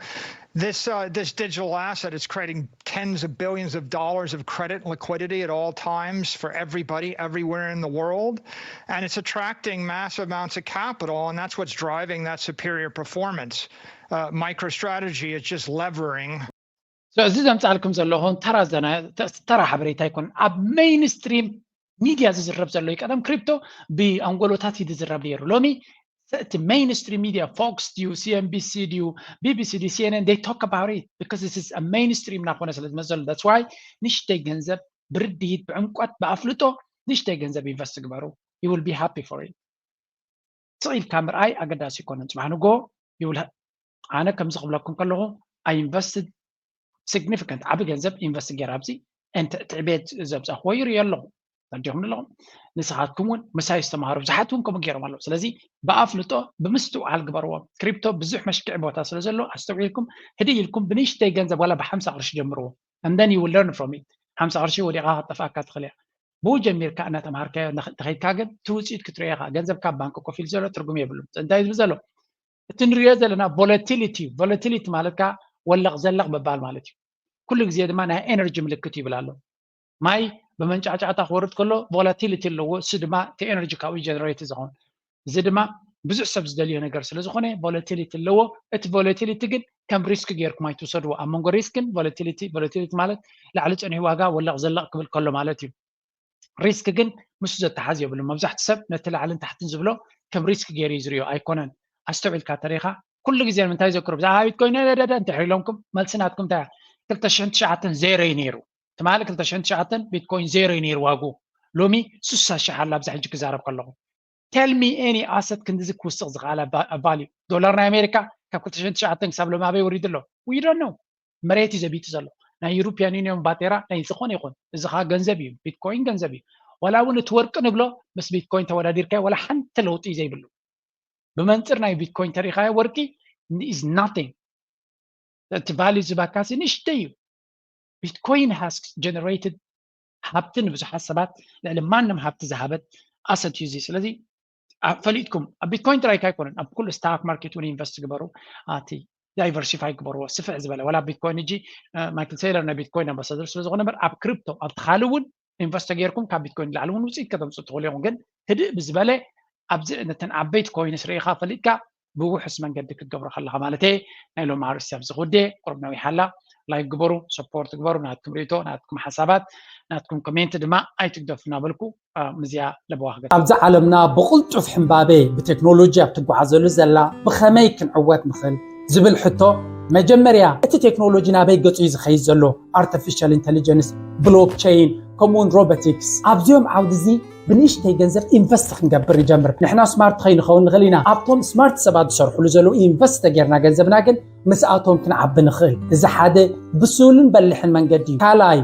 this uh, this digital asset is creating tens of billions of dollars of credit liquidity at all times for everybody everywhere in the world, and it's attracting massive amounts of capital, and that's what's driving that superior performance. Uh, MicroStrategy is just levering. እዚ ዘምፃልኩም ዘለኹ ተራ ሓበሬታ ኣይኮነን። ኣብ ሜይንስትሪም ሚድያ ዝዝረብ ዘሎ እዩ። ቀደም ክሪፕቶ ብኣንጎሎታት እዩ ዝዝረብ ነይሩ። ሎሚ እቲ ሜይንስትሪም ሚድያ ፎክስ ድዩ፣ ሲኤንቢሲ ድዩ፣ ቢቢሲ ድዩ፣ ሲኤንኤን they talk about it because this is a mainstream እናኾነ ስለ ዝመፅእ ዘሎ that's why ንእሽተይ ገንዘብ ብርድኢት ብዕምቆት ብኣፍልጦ ንእሽተይ ገንዘብ ኢንቨስት ግበሩ። You will be happy for it። ስቕ ኢልካ ምርኣይ ኣገዳሲ ኣይኮነን። ፅባሕ ንጎ ይብል ኣነ ከምዚ ክብለኩም ከለኹ I invested significant ዓቢ ገንዘብ ኢንቨስት ገይረ ኣብዚ and እቲ ዕቤት ዘምፃእክዎ ይርእዮ ኣለኹ። ተረዲኹም ኣለኹም። ንስኻትኩም እውን ምሳይ ዝተምሃሩ ብዙሓት እውን ከምኡ ገይሮም ኣለዉ። ስለዚ ብኣፍልጦ ብምስትውዓል ግበርዎ። ክሪፕቶ ብዙሕ መሽክዒ ቦታ ስለ ዘሎ ኣስተውዒልኩም ህድእ ኢልኩም ብንእሽተይ ገንዘብ ዋላ ብሓምሳ ቅርሺ ጀምርዎ and then you will learn from it። ሓምሳ ቅርሺ ወዲቓ ከጠፍኣካ ትኽእል እያ። ብኡ ጀሚርካ እናተምሃርካዮ እንተኸይድካ ግን እቲ ውፅኢት ክትሪኦ ኢኻ። ገንዘብ ካብ ባንክ ኮፍ ኢሉ ዘሎ ትርጉም የብሉን። እንታይ ዝብል ዘሎ? እቲ ንሪኦ ዘለና ቮለቲሊቲ፣ ቮለቲሊቲ ማለት ከዓ ወለቕ ዘለቕ ምባል ማለት እዩ። ኩሉ ግዜ ድማ ናይ ኤነርጂ ምልክት ይብል ኣሎ። ማይ ብመንጫዕጫዕታ ክወርድ ከሎ ቮላቲሊቲ ኣለዎ። እሱ ድማ እቲ ኤነርጂ ካብኡ ጀነሬት ዝኸውን፣ እዚ ድማ ብዙሕ ሰብ ዝደልዮ ነገር ስለ ዝኾነ ቮላቲሊቲ ኣለዎ። እቲ ቮላቲሊቲ ግን ከም ሪስክ ጌርኩም ኣይትውሰድዎ። ኣብ መንጎ ሪስክን ቮላቲሊቲ፣ ቮላቲሊቲ ማለት ላዕሊ ጸኒሑ ዋጋ ወለቕ ዘለቕ ክብል ከሎ ማለት እዩ። ሪስክ ግን ምስ ዘተሓዝ የብሉ። መብዛሕትኡ ሰብ ነቲ ላዕልን ታሕትን ዝብሎ ከም ሪስክ ገይሩ እዩ ዝሪኦ ኣይኮነን። ኣስተውዒልካ ተሪኻ ኩሉ ግዜ ንምንታይ ዘክሩ ብዛዕባ ቢትኮይን ደደደ እንተ ኢሎምኩም መልሲ ናትኩም እንታይ ክልተ ሽሕን ትሽዓተን ዜሮ እዩ ነይሩ። ትማሊ ክልተ ሽሕን ትሽዓተን ቢትኮይን ዜሮ እዩ ነይሩ ዋጉ። ሎሚ ስሳ ሽሕ ኣላ ኣብዛ ሕጂ ክዛረብ ከለኹ። Tell me any asset ክንድዚ ክውስቕ ዝኽኣለ value። ዶላር ናይ ኣሜሪካ ካብ ክልተ ሽሕን ትሽዓተን ክሳብ ሎሚ ኣበይ ወሪዱ ኣሎ? We don't know። መሬት እዩ ዘቢጡ ዘሎ። ናይ ዩሮፒያን ዩኒዮን ባጤራ ናይ ዝኾነ ይኹን፣ እዚ ኸዓ ገንዘብ እዩ፣ ቢትኮይን ገንዘብ እዩ። ዋላ እውን እቲ ወርቂ ንብሎ ምስ ቢትኮይን ተወዳዲርካዮ ዋላ ሓንቲ ለውጢ እዩ ዘይብሉ። ብመንፅር ናይ ቢትኮይን ተሪኻዮ ወርቂ is nothing። እቲ ቫልዩ ዝባካሲ ንእሽተይ እዩ። ቢትኮይን has generated ሃብቲ ንብዙሓት ሰባት ልዕሊ ማንም ሃብቲ ዝሃበት ኣሰት እዩ እዚ። ስለዚ ፈሊጥኩም ኣብ ቢትኮይን ጥራይካ ኣይኮነን፣ ኣብ ኩሉ ስታክ ማርኬት እውን ኢንቨስት ግበሩ። ኣቲ ዳይቨርሲፋይ ግበርዎ፣ ስፍሕ ዝበለ ዋላ ቢትኮይን። እጂ ማይክል ቴይለር ናይ ቢትኮይን ኣምባሳደር ስለዝኾነ በር ኣብ ክሪፕቶ ኣብቲ ካልእ እውን ኢንቨስት ተገይርኩም ካብ ቢትኮይን ላዕሊ እውን ውፅኢት ከተምፅኡ ትኽእሉ ኢኹም። ግን ህድእ ብዝበለ ኣብዚ ነተን ዓበይቲ ኮይንስ ርኢኻ ፈሊጥካ ብውሑስ መንገዲ ክትገብሮ ከለኻ ማለት ናይ ሎም ኣርእስቲ ኣብዚ ክውደ ቁርብ ነዊሓላ። ላይክ ግበሩ፣ ሰፖርት ግበሩ። ናትኩም ርእቶ፣ ናትኩም ሓሳባት፣ ናትኩም ኮሜንት ድማ ኣይትግደፉ እናበልኩ ምዝያ ለበዋ ክገ ኣብዚ ዓለምና ብቕልጡፍ ሕምባቤ ብቴክኖሎጂ ኣብ ትጓዓዘሉ ዘላ ብኸመይ ክንዕወት ንኽእል ዝብል ሕቶ መጀመርያ እቲ ቴክኖሎጂ ናበይ ገጹ እዩ ዝኸይድ ዘሎ? ኣርቲፊሻል ኢንቴሊጀንስ፣ ብሎክቸይን ከምኡውን ሮቦቲክስ ኣብዚኦም ዓውዲ እዚ ብንእሽተይ ገንዘብ ኢንቨስት ክንገብር ንጀምር። ንሕና ስማርት ከይንኸውን ንኽእል ኢና። ኣብቶም ስማርት ሰባት ዝሰርሕሉ ዘለዉ ኢንቨስት ተጌርና ገንዘብና ግን ምስኣቶም ክንዓቢ ንኽእል። እዚ ሓደ ብሱልን በልሕን መንገዲ እዩ። ካልኣይ